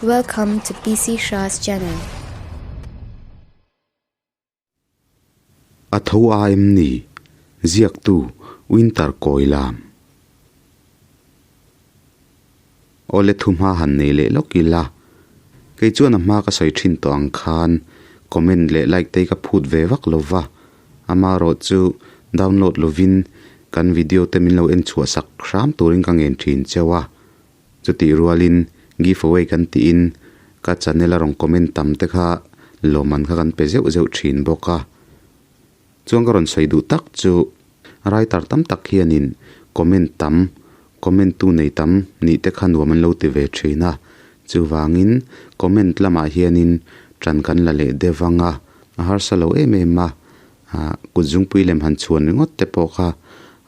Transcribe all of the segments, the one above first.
Welcome to PC Shah's channel. A tho a em ni? Ziaktu, Winter kawi lam. Awle thu hma han nei leh lawk ila. Kei chuan a hma ka sawi thin tawh ang khan comment leh like te hi ka phut ve vak lo va. Amaherawh chu download lovin kan video te min lo en chhuah sak hram turin ka ngen thin cheu a. Chutih rualin give away kan tiin ka channel a rawn comment tam te kha lawmman kha kan pe zeuh zeuh thin bawk a. Chuan ka rawn sawi duh tak chu writer tam tak hianin comment tam, comment tu nei tam nih te kha nuam an lo ti ve thin a. Chuvangin comment lamah hianin tan kan la leh deuh vang a, a harsa lo em em a, kut zungpui lem han chhuan ringawt te pawh kha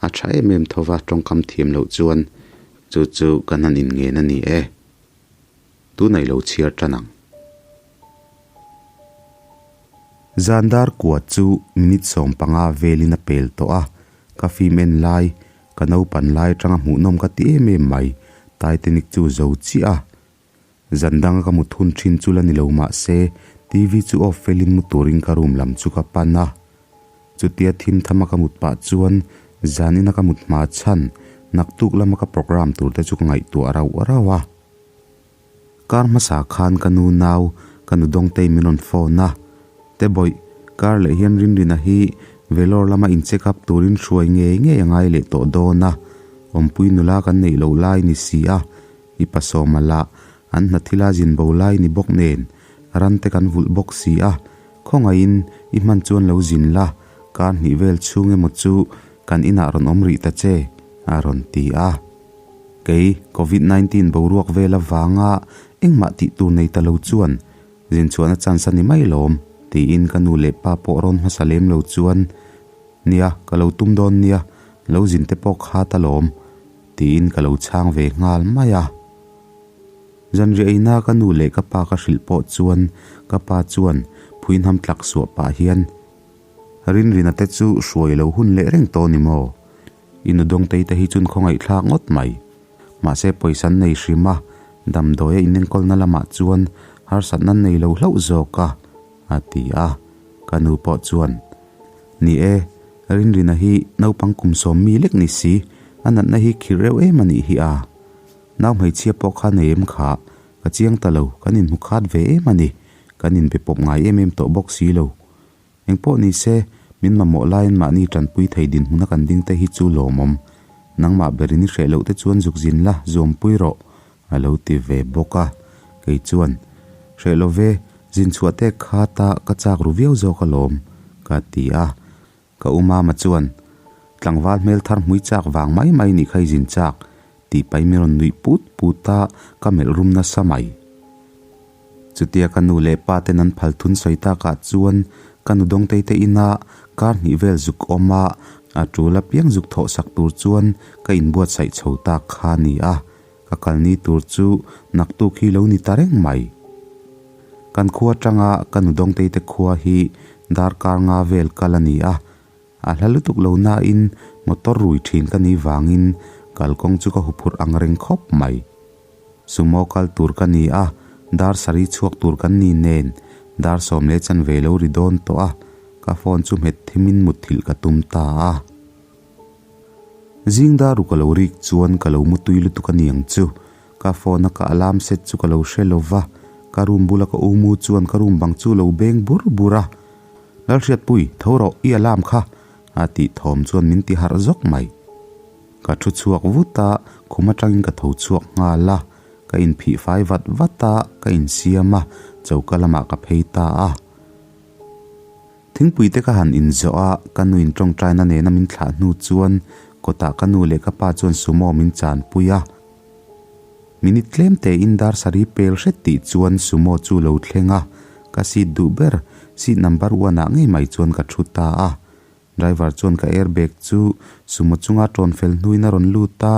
a tha em em tho va tawngkam thiam loh chuan Chu chu kan han inngen a ni e. Tunah i lo chhiar tan ang. Zan dar kua chu minute 15 velin a pel tawh a, ka film en lai, ka naupan lai atanga hmuhnawm ka ti em em mai, Titanic chu zo chiah a. Zan danga ka mut hun thin chu la ni lo mah se, TV chu off felin mu turin ka room lam chu ka pan a. Chutia thim thama ka mut pah chuan zanina ka mut hma chhan naktuk lama ka program tur te chu ka ngaihtuah rauh rauh a. Kar hmasa khan ka nu nau ka nu Dawngtei min rawn phone a, Tebawih, kar leh hian Rinrina hi Vellore lama in check up turin hruai ngei ngei a ngai leh tawh dawn a, awmpui nula kan neih loh lai ni si a, I pasawma lah an hna thila zin bo lai ni bawk nen ran te kan vulh bawk si a, Khawngaihin i hman chuan lo zin la, kar hnih vel chhung emaw chu kan inah rawn awm rih ta che, a rawn ti a. Kei, Covid 19 boruak vel avanga engmah tih tur nei ta lo chuan zin chhuahna chance a ni mai lawm, tiin ka nu leh pa pawh rawn hmasa lem lo chuan, Nia, ka lo tum dawn nia, lo zin te pawh kha ta lawm, tiin ka lo chhang ve nghal mai a. Zanriah eina ka nu leh ka pa ka hrilh pawh chuan ka pa chuan phuihnam tlak suah pah hian, Rinrina te chu hruai lo hun leh reng tawh ni maw? I nu Dawngtei te hi chun khawngaihthlak ngawt mai. Mahse pawisa an nei hrim a, damdawi a inenkawlna lamah chuan harsatna an nei lo hlauh zawk a, a ti a. Ka nu pawh chuan, Ni e, Rinrina hi naupang kum sawm mi lek ni si, a natna hi khirh reuh em a nih hi a. Nau hmeichhia pawh kha nei em kha, ka chiang ta lo, kan inhmu khat ve em a ni, kan inbe pawp ngai em em tawh bawk si lo. Engpawh ni se, min mamawh laiin mahni tanpui thei dinhmuna kan ding te hi chu lawmawm. Nangmah berin i hreh loh te chuan zuk zin la, zuampui rawh, a lo ti ve bawk a. Kei chuan, Hreh lo ve, zin chhuah tek kha ta ka chak ru viau zawk alawm, ka ti a. Ka u mama chuan, Tlangval hmel thar hmui chak vang mai mai nih kha i zin chak, tih pai min rawn nuih put put a, ka melh rum nasa mai. Chutia ka nu leh pa ten an phal thun sawi takah chuan ka nu Dawngtei te ina kar hnih vel zuk awm a, a tul apiang zuk thawh sak tur chuan ka inbuatsaih chho tak kha a ni a, ka kalni tur chu naktuk hi lo ni ta reng mai. Kan khua atanga ka nu Dawngtei te khua hi darkar nga vel kal a ni a, a hla lutuk lo nain motor rui thin ka nih vangin kalkawng chu ka huphurh ang reng khawp mai. Sumo kal tur ka ni a, dar sarih chhuak tur kan ni nen dar sawm leh chanve lo ri dawn tawh a, ka phone chu hmet thimin mutthilh ka tum ta a. Zing dar ru ka lo rik chuan ka lo mu tui lutuk a niang chu. Ka phone a ka alarm set chu ka lo hre lo va, ka room bula ka u mu chuan ka room bang chu lo beng bur bur a. Lalhriatpui, tho rawh, i alarm kha! a tih thawm chuan min ti harh zawk mai. Ka thu chhuak vut a, khum atangin ka tho chhuak nghal a, ka inphih fai vat vat a, ka insiam a, choka lamah ka phei ta a. Thingpui te ka han inzawh a, ka nu in tawngtaina nena min thlah hnu chuan kawtah ka nu leh ka pa chuan sumo min chanpui a. Minute tlem tein dar sarih pel hret tih chuan sumo chu lo thleng a, ka seat duh ber, seat number one ah ngei mai chuan ka thu ta a. Driver chuan ka airbag chu sumo chunga tawn fel hnuin a rawn lut a,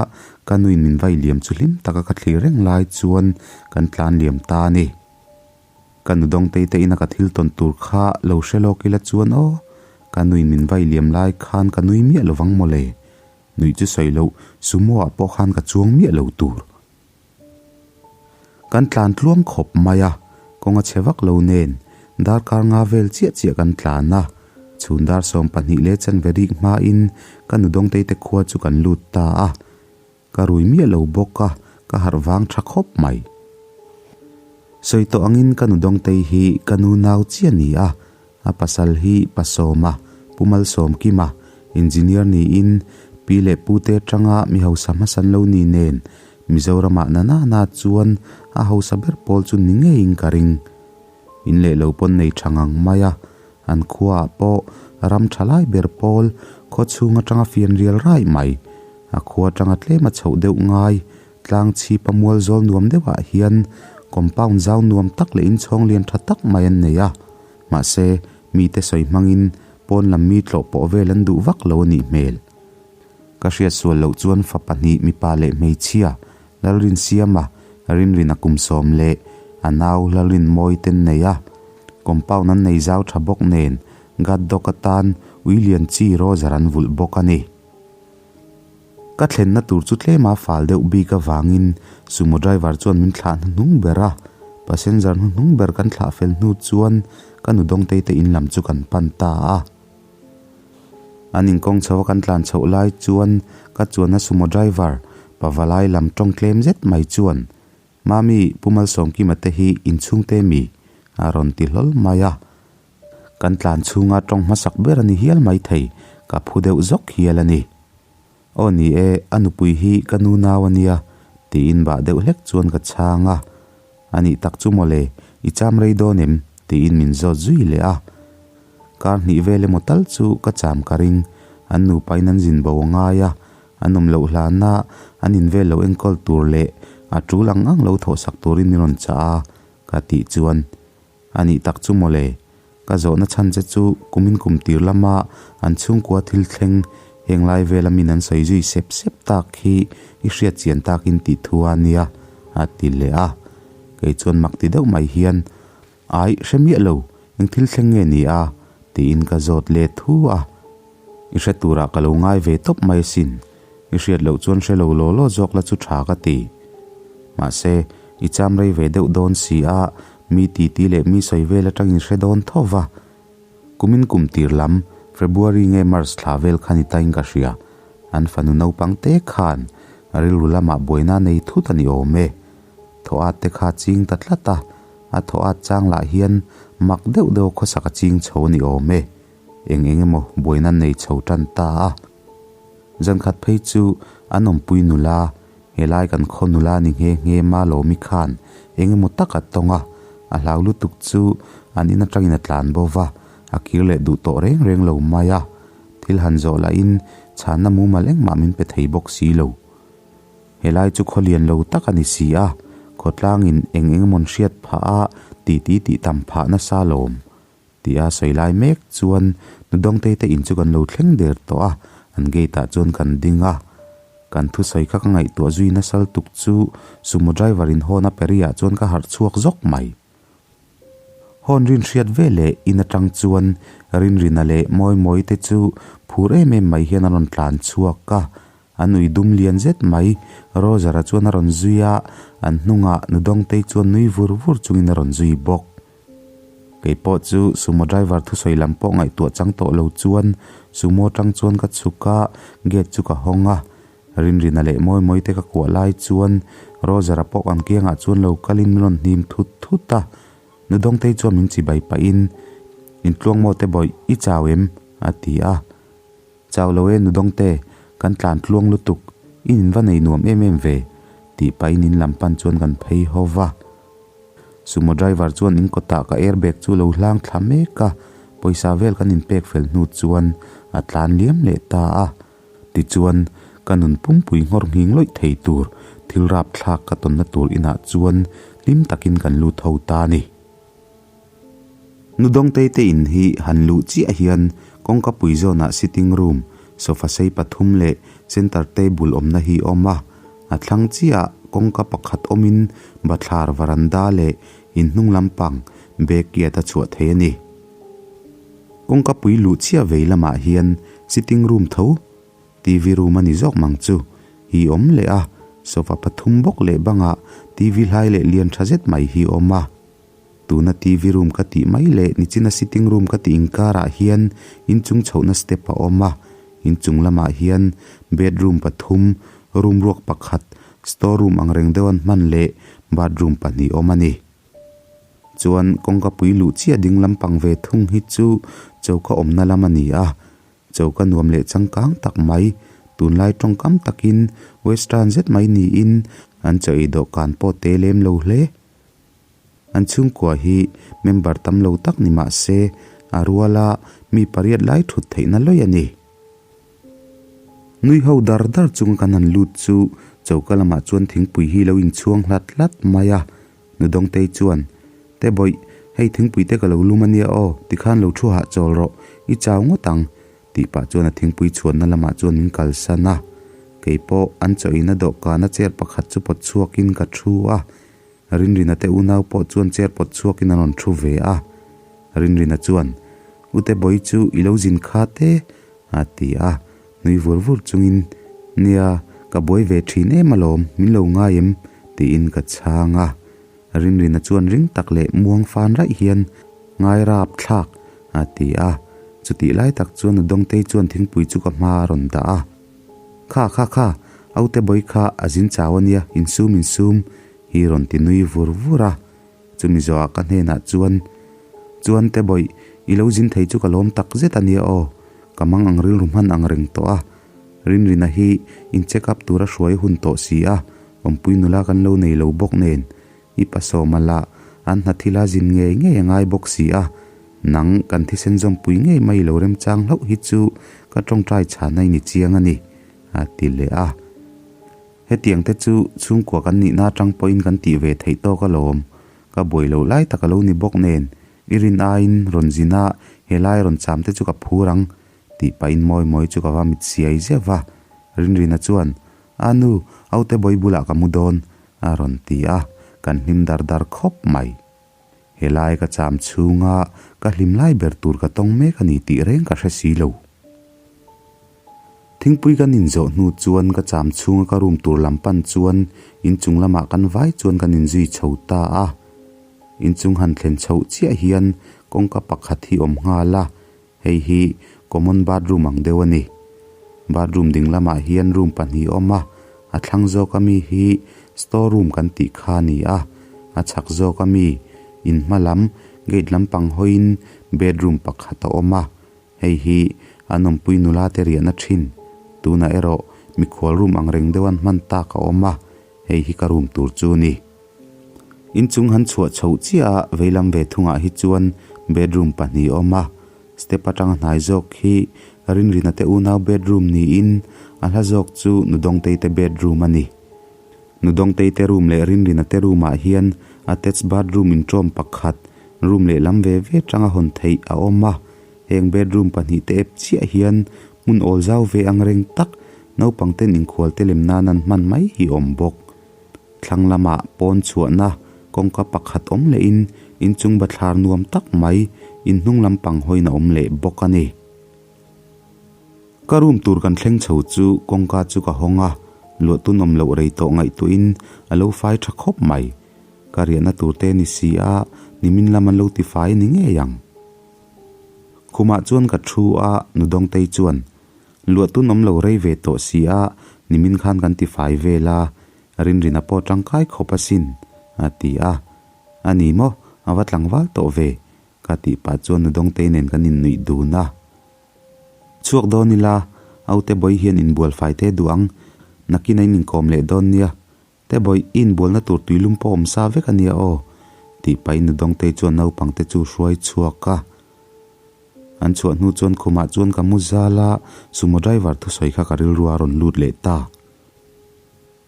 ka nuin min vai liam chu hlim taka ka thlir reng lai chuan kan tlan liam ta a ni. Ka nu Dawngtei te ina ka thil tawn tur kha lo hre lawk ila chuan aw, ka nuin min vai liam lai khan ka nui miah lo vang mawle. Nuih chu sawi loh, sumo ah pawh khan ka chuang miah lo tur. Kan tlan tluang khawp mai a, kawng a chhe vak lo nen darkar nga vel chiah chiah kan tlan a, chhun dar 12 leh chanve rik hmain ka nu Dawngtei te khua chu kan lut ta a, ka rui miah lo bawk a, ka harh vang tha khawp mai. Sawi tawh angin ka nu Dawngtei hi ka nu nau chiah a ni a, a pasal hi Pa Sawma, Pu Malsawmkima, Engineer niin pi leh pu te atanga mi hausa hmasan lo ni nen Mizoramah na na na chuan a hausa ber pawl chu ni ngeiin ka ring. In leh lo pawn nei tha ngang mai a, an khuaah pawh ram tha lai ber pawl khaw chhung atanga fian rial raih mai, a khua atanga tlem a chhoh deuh ngai tlang chhipa mual zawl nuam deuhah hian compound zau nuam tak leh inchhawng lian tha tak mai an nei a, mahse mite sawi hmangin pawn lam mi tlawh pawh vel an duh vak lo a nih hmel. Ka hriat sual loh chuan fa pahnih mipa leh hmeichhia Lalrinsiama Rinrina kum sawm leh a nau Lalrinmawi ten nei a, compound an nei zau tha bawk nen guard dog atan ui lian chi Roger an vulh bawk a ni. Ka thlenna tur chu tlema fal deuh bik avangin sumo driver chuan min thlah hnuhnung ber a, passenger hnuhnung ber kan thlah fel hnu chuan ka nu Dawngtei te in lam chu kan pan ta a. An inkawng chho a kan tlan chhoh lai chuan ka chuanna sumo driver pavalai lam tawng tlem zet mai chuan Mami, Pu Malsawmkima te hi inchhungte mi? a rawn ti hlawl mai a. Kan tlan chhunga tawng hmasak ber a ni hial mai thei, ka phu deuh zawk hial a ni. Aw ni e, a nupui hi ka nu nau a nia, tiin bah deuh hlek chuan ka chhang a. A nih tak chu mawle, i cham rei dawn em? tiin min zawt zui leh a. Kar hnih vel emaw tal chu ka cham ka ring, an nupain an zin bo a ngai a, an awm loh hlana an invel lo enkawl tur leh a tul ang ang lo thawhsak turin min rawn chah a, ka tih chuan. A nih tak chu mawle, ka zawhna chhan che chu kumin kum tir lama an chhungkua thil thleng heng lai vela min an sawi zui sep sep tak hi i hriat chian takin tih thu a nia, a ti leh a. Kei chuan mak ti deuh mai hian, Ai, hre miah lo, eng thil thleng nge ni a? tiin ka zawt let thu a. I hre turah ka lo ngai ve tawp mai asin, i hriat loh chuan hre lo law law zawk la chu tha ka ti. Mahse, i cham rei ve deuh dawn si a, mi titi leh mi sawi vel atangin hre dawn tho va. Kumin kum tir lam, February nge March thla vel kha ni tain ka hria. An fanu naupang te khan a rilru lamah buaina nei thut a ni awm e. Thaw at te kha ching ta tlat a, a thaw at chang lah hian mak deuh deuh khawsak a ching chho a ni awm e. Eng eng emaw buaina nei chho tan ta a. Zankhat phei chu an awmpui nula, helai kan khaw nula ni nghe nghe Malawmi khan eng emaw tak a tawng a, a hlau lutuk chu an in atangin a tlan bo va, a kir leh duh tawh reng reng lo mai a. Thil han zawh lahin chhanna mumal engmah min pe thei bawk si lo. Helai chu khaw lian lo tak a ni si a, khawtlangin eng eng emawn hriat phah a titi tih tam phah nasa lawm. Tia sawi lai mek chuan nu Dawngtei te in chu kan lo thleng der tawh a, an gate ah chuan kan ding a. Kan thusawi kha ka ngaihtuah zui nasal tuk chu sumo driver in hawn a peri ah chuan ka harh chhuak zawk mai. Hawn rin hriat ve leh in atang chuan Rinrina leh Mawimawi te chu phur em em mai hian an rawn tlan chhuak a, An ui dum lian zet mai. Roger-a chuan a rawn zui a, an hnungah nu Dawngtei chuan nui vur vur chungin a rawn zui bawk. Kei pawh chu sumo driver thusawi lam pawh ngaihtuah chang tawh lo chuan sumo tang chuan ka chhuk a, gate chu ka hawng a. Rinrina leh mawi mawi te ka kuah lai chuan Roger-a pawh kan kiangah chuan lo kalin min rawn hnim thut thut a. Nu Dawngtei chuan min chibai pahin, Intluangmaw te bawih, i chau em? a ti a. Chau lo e nu Dawngte, kan tlan tluang lutuk, i in va nei nuam em em ve, tih pahin in lam pan chuan kan phei ho va. Sumo driver chuan in kawtah ka airbag chu lo hlang thla mek a, pawisa vel kan inpek fel hnu chuan a tlan liam leh ta a. Tichuan, ka nun pumpui nghawr nghing lawih thei tur thil rapthlak ka tawnna tur inah chuan hlim takin kan lut ho ta a ni. Nu Dawngtei te in hi han luh chiah hian kawngka pui zawnah sitting room, sofa sei pathum leh center table awmna hi a awm a. A thlang chiahah kawngka pakhat awmin bathlar varanda leh inhnung lampang backyard a chhuah thei a ni. Kawngka pui luh chiah vei lamah hian sitting room tho, TV room a ni zawk mang chu, hi awm leh a. Sofa pathum bawk leh bangah TV hlai leh lian tha zet mai hi a awm a. Tuna TV room ka tih mai leh nichina sitting room ka tih inkarah hian inchung chhohna step a awm a, inchung lamah hian bedroom pathum, room ruak pakhat, store room ang reng deuh an hman leh bathroom pahnih awm a ni. Chuan kawngka pui luh chiah ding lampang ve thung hi chu choka awmna lam a ni a, Choka nuam leh changkang tak mai, tunlai tawngkam takin western zet mai niin an chaw ei dawhkan pawh te lem lo hle. An chhungkua hi member tam lo tak ni mah se a ruala mi pariat lai thut theihna lawih a ni. Nui ho dar dar chunga kan han lut chu choka lamah chuan thingpui hi lo inchhuang hlat hlat mai a. Nudawngtei chuan, Te bawih, hei thingpui te ka lo lum a nia aw, tikhan lo thu hahchawl rawh, i chau ngawt ang, tih pah chuan a thingpui chhuanna lamah chuan min kalsan a. Kei pawh an chaw ina dawhkana chair pakhat chu pawt chhuakin ka thu a, Rinrina te unau pawh chuan chair pawt chhuakin an rawn thu ve a. Rinrina chuan, U te bawih chu i lo zin kha te, a ti a. Nui vur vur chungin, Nia, ka buai ve thin em alawm, min lo ngai em? tiin ka chhang a. Rinrina chuan ring tak leh muang fan raih hian, Ngai rap thlak, a ti a. Chutih lai tak chuan Nudawngtei chuan thingpui chu ka hma a rawn dah a. Kha, kha, kha, aute bawi kha a zin chau a nia, insum, insum, hi rawn ti nui vur vur a. Chumi zawhah ka hnenah chuan, Chuan te bawih, i lo zin thei chu ka lawm tak zet a nia aw, ka mang ang rilru hman ang reng tawh a. Rinrina hi in check up tura hruai hun tawh si a, awmpui nula kan lo nei lo bawk nen, i pasawma lah an hna thila zin ngei ngei a ngai bawk si a, nang kan thisen zawmpui ngei mai lo remchang hlauh hi chu ka tawngtai chhana i ni chiang a ni, a ti leh a. Hetiang te chu chhungkua kan nihna atang pawhin kan tih ve theih tawk alawm. Ka buai loh lai tak a lo ni bawk nen, i rin aiin rawn zin a, helai rawn cham te chu ka phur ang, tih pahin mawi mawi chu ka va mit siai zeuh va. Rinrina chuan, A nu, aute bawi bulah ka mu dawn, a rawn ti a, kan hlim dar dar khawp mai. Helai ka cham chhunga ka hlim lai ber tur ka tawng mek a ni tih reng ka hre si lo. Thingpui kan inzawh hnu chuan ka cham chhunga ka room tur lam pan chuan inchung lamah kan vai chuan kan inzui chho ta a. Inchung han thlen chhoh chiah hian kawngka pakhat hi awm nghal a, hei hi common bathroom ang deuh a ni. Bathroom ding lamah hian room pahnih a awm a, a thlang zawk ami hi store room kan tih kha a ni a, a chhak zawk ami in hma lam gate lampang hawiin bedroom pakhat a awm a. Hei hi an awmpui nula te riahna thin. Tunah erawh mikhual room ang reng deuh an hman tak a awm a, hei hi ka room tur chu a ni. Inchung han chhuah chhoh chiah a veilam ve thungah hi chuan bedroom pahnih a awm a, step atanga hnai zawk hi Rinrina te unau bedroom niin a hla zawk chu Nudawngtei te bedroom a ni. Nudawngtei te room leh Rinrina te room ah hian attach bathroom inṭawm pakhat, room lehlam ve ve tanga hawn theih a awm a. Heng bedroom pahnih te ep chiah hian hmun awl zau ve ang reng tak naupang ten inkhual te lem nan an hman mai hi awm bawk. Thlang lamah pawn chhuahna kawngka pakhat awm lehin inchung bathlar nuam tak mai inhnung lampang hawiin a awm leh bawk a ni. Ka room tur kan thleng chho chu kawngka chu ka hawng a, luah tun awm loh rei tawh ngaihtuahin a lo fai tha khawp mai. Ka riahna tur te ni si a, nimin lam an lo ti fai ni ngei ang. Khumah chuan ka thu a, Nudawngtei chuan, Luah tun awm lo rei ve tawh si a, nimin khan kan ti fai vel a, Rinrina pawh tangkai khawp asin, a ti a. A ni maw, a va tlangval tawh ve, Ka tih pah chuan Nudawngtei nen kan innuih dun a. Chhuak dawn ila, Aute Bawi hian inbual fai te duh ang, nakin a in inkawm leh dawn nia. Te Bawi, i inbualna tur tuilum pawh awm sa vek a nia aw, tih pahin Nudawngtei chuan naupang te chu hruai chhuak a. An chhuah hnu chuan khumah chuan ka mu zal a, sumo driver thusawi kha ka rilru a rawn lut leh ta.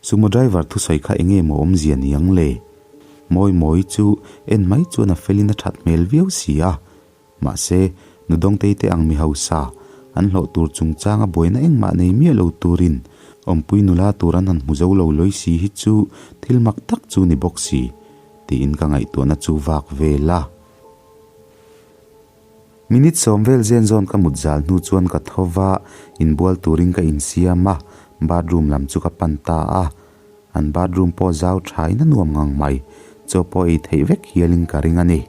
Sumo driver thusawi kha enge maw awmzia ni ang le? Mawi mawi chu en mai chuan a felin a that hmel viau si a. Mahse, Nudawngtei te ang mi hausa, an hlawh tur chungchanga buaina engmah nei miah lo turin awmpui nula tur an han hmu zo lo lawi si hi chu thil mak tak chu ni bawk si, tiin ka ngaihtuahna chu vak vel a. Minute sawm vel zen zawn ka mut zal hnu chuan ka tho va, inbual turin ka insiam a, bathroom lam chu ka pan ta a. An bathroom pawh zau thain a nuam ngang mai. Chaw pawh ei theih vek hialin ka ring a ni.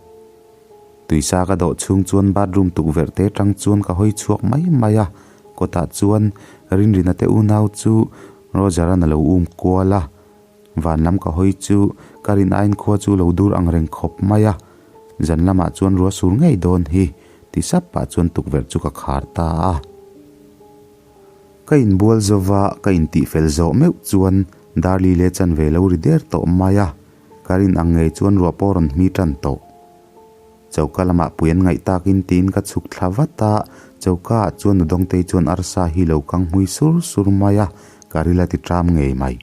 Tuisa ka dawh chhung chuan bathroom tukverh te tang chuan ka hawi chhuak mai mai a, kawtah chuan Rinrina te unau chu Roger-a'n a lo um kual a. Van lam ka hawi chu ka rin aiin khua chu lo dur ang reng khawp mai a, zan lamah chuan ruah sur ngei dawn hi ti sap pah chuan tukverh chu ka khar ta a. Ka inbual zova ka intihfel zawh meuh chuan Darli leh chanve lo ri der tawh mai a, ka rin ang ngei chuan ruah pawh rawn hmi tan tawh. Choka lamah pui an ngaih takin tiin ka chhuk thla vat a, choka ah chuan nu Dawngtei chuan arsa hi lo kang hmui sur sur mai a, ka ril a ti ṭam ngei mai.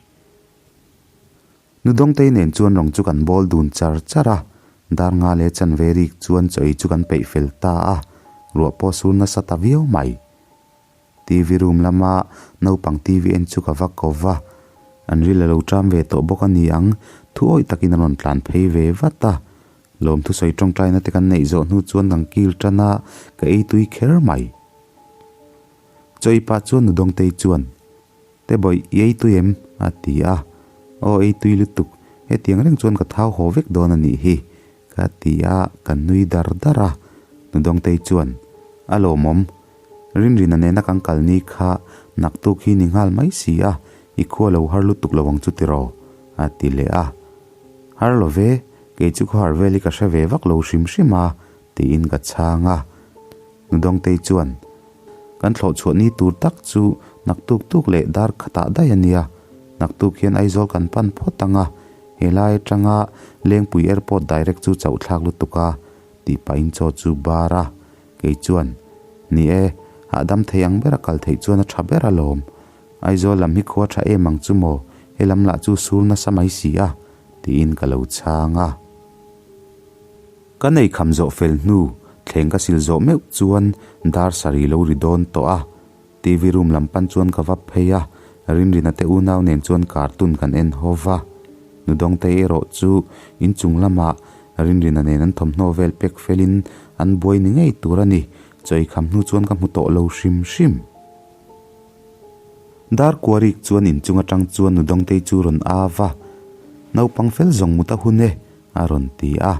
Nu Dawngtei nen chuan rawng chu kan bawl dun char char a, dar nga leh chanve rik chuan chaw ei chu kan peih fel ta a, ruah pawh sur nasa ta viau mai. TV room lama naupang TV en chu ka va ko va, an ril a lo ṭam ve tawh bawk a ni ang, thu awih takin a rawn tlan phei ve vat a. Lawmthu sawi ṭawngṭaina te kan neih zawh hnu chuan kan kil ṭan a, ka ei tui kher mai. Chaw ei pah chuan nu Dawngtei chuan, Te bawih, i ei tui em? a ti a. Aw ei tui lutuk, hetiang reng chuan ka thau haw vek dawn a nih hi, ka ti a, ka nui dar dar a. Nu Dawngtei chuan, A lawmawm, Rinrina nena kan kal ni kha naktuk hi ni nghal mai si a, i khua lo har lutuk lo ang chu tiraw? a ti leh a. Har lo ve, kei chu khawhar vel hi ka hre ve vak lo hrim hrim a, tiin ka chhang a. Nu Dawngtei chuan, Kan thlawh chhuah ni tur tak chu naktuk tuk leh dar khatah daih a nia, naktuk hian Aizawl kan pan phawt ang a, helai atanga Lengpui Airport direct chu chauh thlak lutuk a, tih pahin chaw chu bar a. Kei chuan, Ni e, hahdam thei ang bera kal theih chuan a tha ber alawm. Aizawl lam hi khua tha em ang chu maw, he lam lah chu sur nasa mai si a, tiin ka lo chhang a. Ka nei kham zawh fel hnu, thleng ka sil zawh meuh chuan dar sarih lo ri dawn tawh a. TV room lam pan chuan ka va phei a, Rinrina te unau nen chuan cartoon kan en ho va. Nu Dawngtei erawh chu inchung lamah Rinrina nen an thawmhnaw vel pek felin an buai ni ngei tur a ni, chawi kham hnu chuan ka hmu tawh lo hrim hrim. Dar kuarik chuan inchung atang chuan Nu Dawngtei chu rawn a va, Naupang fel zawng mut a hun e, a rawn ti a.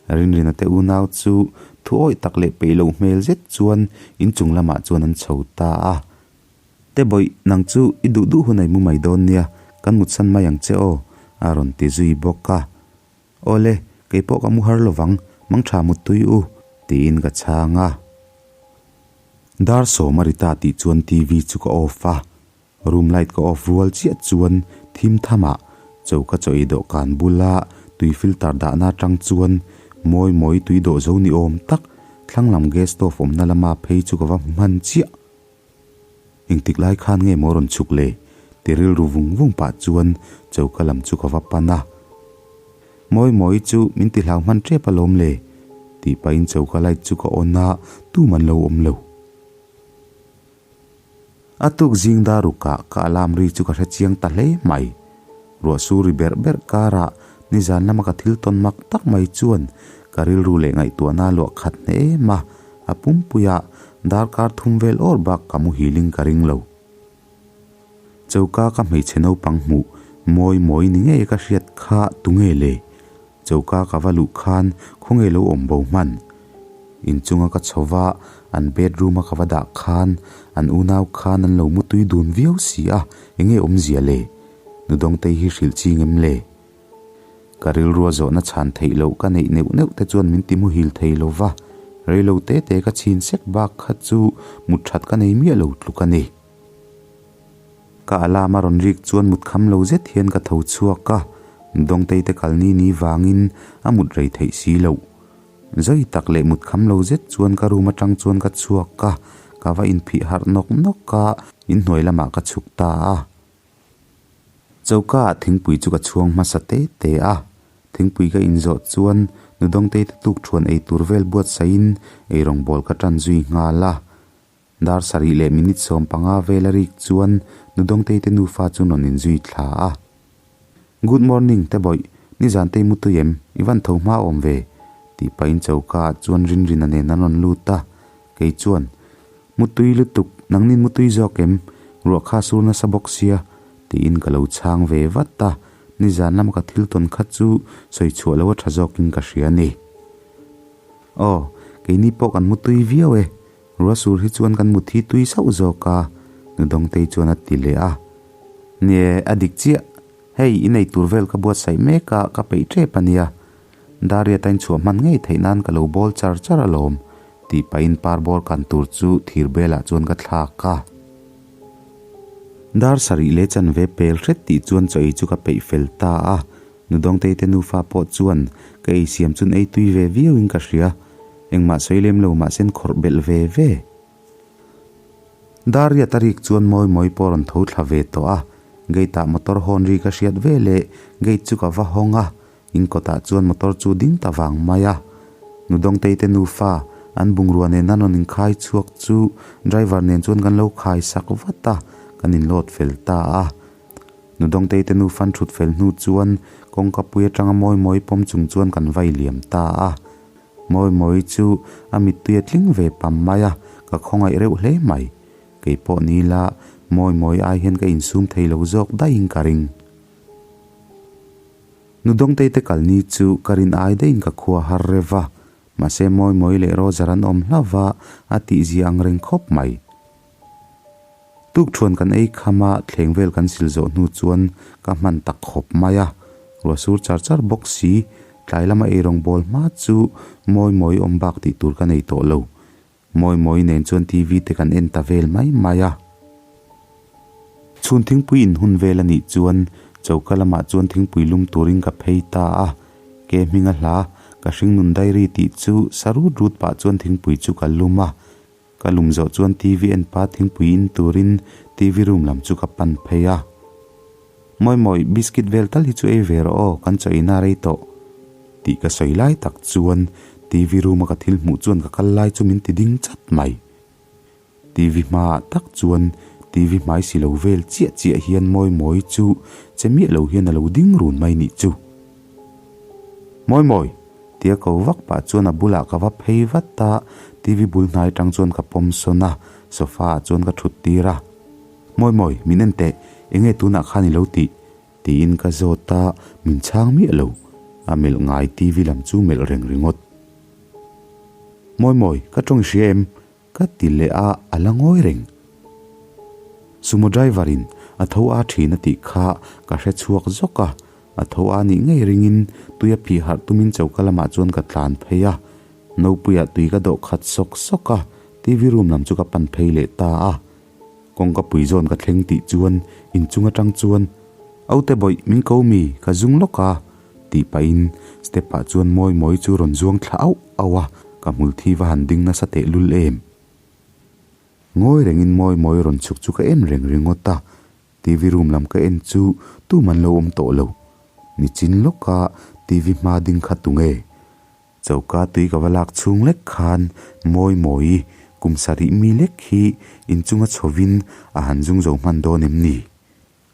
Rinrina te unau chu thu awih tak leh peih loh hmel zet chuan inchung lamah chuan an chho ta a. Te bawih, nang chu i duh duh hun a i mu mai dawn nia, kan mutsan mai ang che aw, a rawn ti zui bawk a. Awle, kei pawh ka mu har lovang, mangtha muttui u, tiin ka chhang a. Dar sawm a ri ta tih chuan TV chu ka off a, room light ka off rual chiah chuan thim thamah choka chaw ei dawhkan bula tui filter dahna atang chuan mawi mawi tui dawh zo ni awm tak thlang lam gas stove awmna lama phei chu ka va hmu hman chiah. Engtik lai khan nge maw rawn chhuk le? Ti rilru vung vung pah chuan choka lam chu ka va pan a. Mawi mawi chu min ti hlau hman tep alawm le tih pahin choka light chu ka on a, tum an lo awm lo. A tuk zing dar rukah ka alarm ri chu ka hre chiang ta hle mai. Ruah sur ri berh berh karah nizan lama ka thil tawn mak tak mai chuan ka rilru leh ngaihtuahna luah khat hneh em a, a pumpuiah darkar thum vel awr bak ka muhilin ka ring lo. Choka ka hmeichhe naupang hmuh mawi mawi ni ngei ka hriat kha tunge le? Choka ka va luh khan khawnge lo awm bo hman? Inchunga ka chho va, an bedroom a ka va dah khan an unau khan an lo mutui dun viau si a, enge awmzia le? Nu Dawngtei hi hrilh chi ngem le? Ka rilrua zawhna chhan theih loh ka neih neuh neuh te chuan min ti muhil thei lo va, reilo te te ka chhin sek bak kha chu mut that ka nei miah lo tluk a ni. Ka alarm a rawn rik chuan mut kham lo zet hian ka tho chhuak a, Dawngtei te kal ni ni vangin a mut rei theih si loh. Zawi tak leh mut kham lo zet chuan ka room atang chuan ka chhuak a, ka va inphih harh nawk nawk a, inhnuai lamah ka chhuk ta a. Choka ah thingpui chu ka chhuang hmasa te te a, thingpui ka inzawh chuan nu Dawngtei te tuk thuan ei tur vel buatsaihin eirawng bawl ka tan zui nghal a. Dar sarih leh minute 15 vel a rik chuan nu Dawngtei te nufa chu rawn inzui thla a. Good morning te bawih, nizan tei mutui em, i van tho hma awm ve? tih pahin choka ah chuan Rinrina nen an rawn lut a, kei chuan, Mutui lutuk, nangnin mutui zawk em? Ruah kha sur nasa bawk sia, Tiin ka lo chhang ve vat a, nizan lama ka thil tawn kha chu sawi chhuah lo a tha zawkin ka hria a ni. Aw, keini pawh kan mu tui viau e, Ruasur hi chuan kan mut hi tui sauh zawk a, Nudawngtei chuan a ti leh a. Nie, a dik chiah. Hei, i nei tur vel ka buatsaih mek a, ka peih tep a nia. Daria tain chhuah hman ngei theih nan ka lo bawl char char alawm, tih pahin parbawr kan tur chu thir belah chuan ka thlak a. Dar sarih leh chanve pel hret tih chuan chaw ei chu ka peih fel ta a. Nudawngtei te nufa pawh chuan ka ei siam chun ei tui ve viauin ka hria. Engmah sawi lem lo mahse an khawrh belh ve ve. Dar riat a rik chuan mawi mawi pawh a rawn tho thla ve tawh a. Gate ah motor hawn ri ka hriat ve leh gate chu ka va hawng a. In kawtah chuan motor chu ding ta vang mai a. Nudawngtei te nufa an bungrua nen an rawn inkhai chhuak chu driver nen chuan kan lo khai sak vat a, kan inlawt fel ta a. Nudawngtei te nufa an thut fel hnu chuan kawngka pui atanga mawi mawi pawm chung chuan kan vai liam ta a. Mawi mawi chu a mittui a tling ve pam mai a, ka khawngaih reuh hle mai. Kei pawh ni ila mawi mawi ai hian ka insum thei lo zawk daihin ka ring. Nudawngtei te kalni chu ka rin ai daihin ka khua har rev a, mahse mawi mawi leh Roger an awm hlauh va a tihzia ang reng khawp mai. Tukṭhuan kan ei kham a, thleng vel kan sil zawh hnu chuan ka hman tak khawp mai a. Ruah sur char char bawk si, tlai lama eirawng bawl hma chu mawi mawi awm bak tih tur ka nei tawh lo. Mawi mawi nen chuan TV te kan en ta vel mai mai a. Chhun thingpui in hun vel a nih chuan choka lamah chuan thingpui lum turin ka phei ta a. Ke hminga hla ka hringnun diary tih chu sa rut rut pah chuan thingpui chu ka lum a. Ka lum zawh chuan TV en pa thingpui in turin TV room lam chu ka pan phei a. Mawi mawi, biscuit vel tal hi chu ei ve rawh aw, kan chaw ina rei tawh. Tih ka sawi lai tak chuan TV room a ka thil hmuh chuan ka kal lai chu min ti ding chat mai. TV hmaah tak chuan TV hmai si lo vel chiah chiah hian mawi mawi chu che miah lo hian a lo ding run mai nih chu. Mawi mawi! Tia ko vak pah chuan a bulah ka va phei vat a, TV bul hnai atang chuan ka pawm sawn a, sofa ah chuan ka thut tir a. Mawi mawi, min en teh, enge tunah khan i lo tih? tiin ka zawt a, min chhang miah lo. A melh ngai TV lam chu melh reng ringawt. Mawi mawi, ka tawng i hria em? Ka ti leh a, a la ngawi reng. Sumo driver in a tho a thin a tih kha ka hre chhuak zawk a, a tho a nih ngei ringin tui a phih harh tumin choka lamah chuan ka tlan phei a. Nopuiah tui ka dawh khat sawk sawk a, TV room lam chu ka pan phei leh ta a. Kawngka pui zawn ka thleng tih chuan inchung atang chuan, Aute bawih, min ko mi, ka zung lawk a, tih pahin step ah chuan mawi mawi chu rawn zuang thla auh auh a, ka hmul thi va han ding nasa teh lul em. Ngawi rengin mawi mawi rawn chhuk chu ka en reng ringawt a, TV room lam ka en chu tum an lo awm tawh lo. Nichin lawka TV hma ding kha tunge? Choka tui ka va lak chhung lek khan mawi mawi kum sarih mi lek hi inchunga chhovin a han zung zo hman dawn em ni?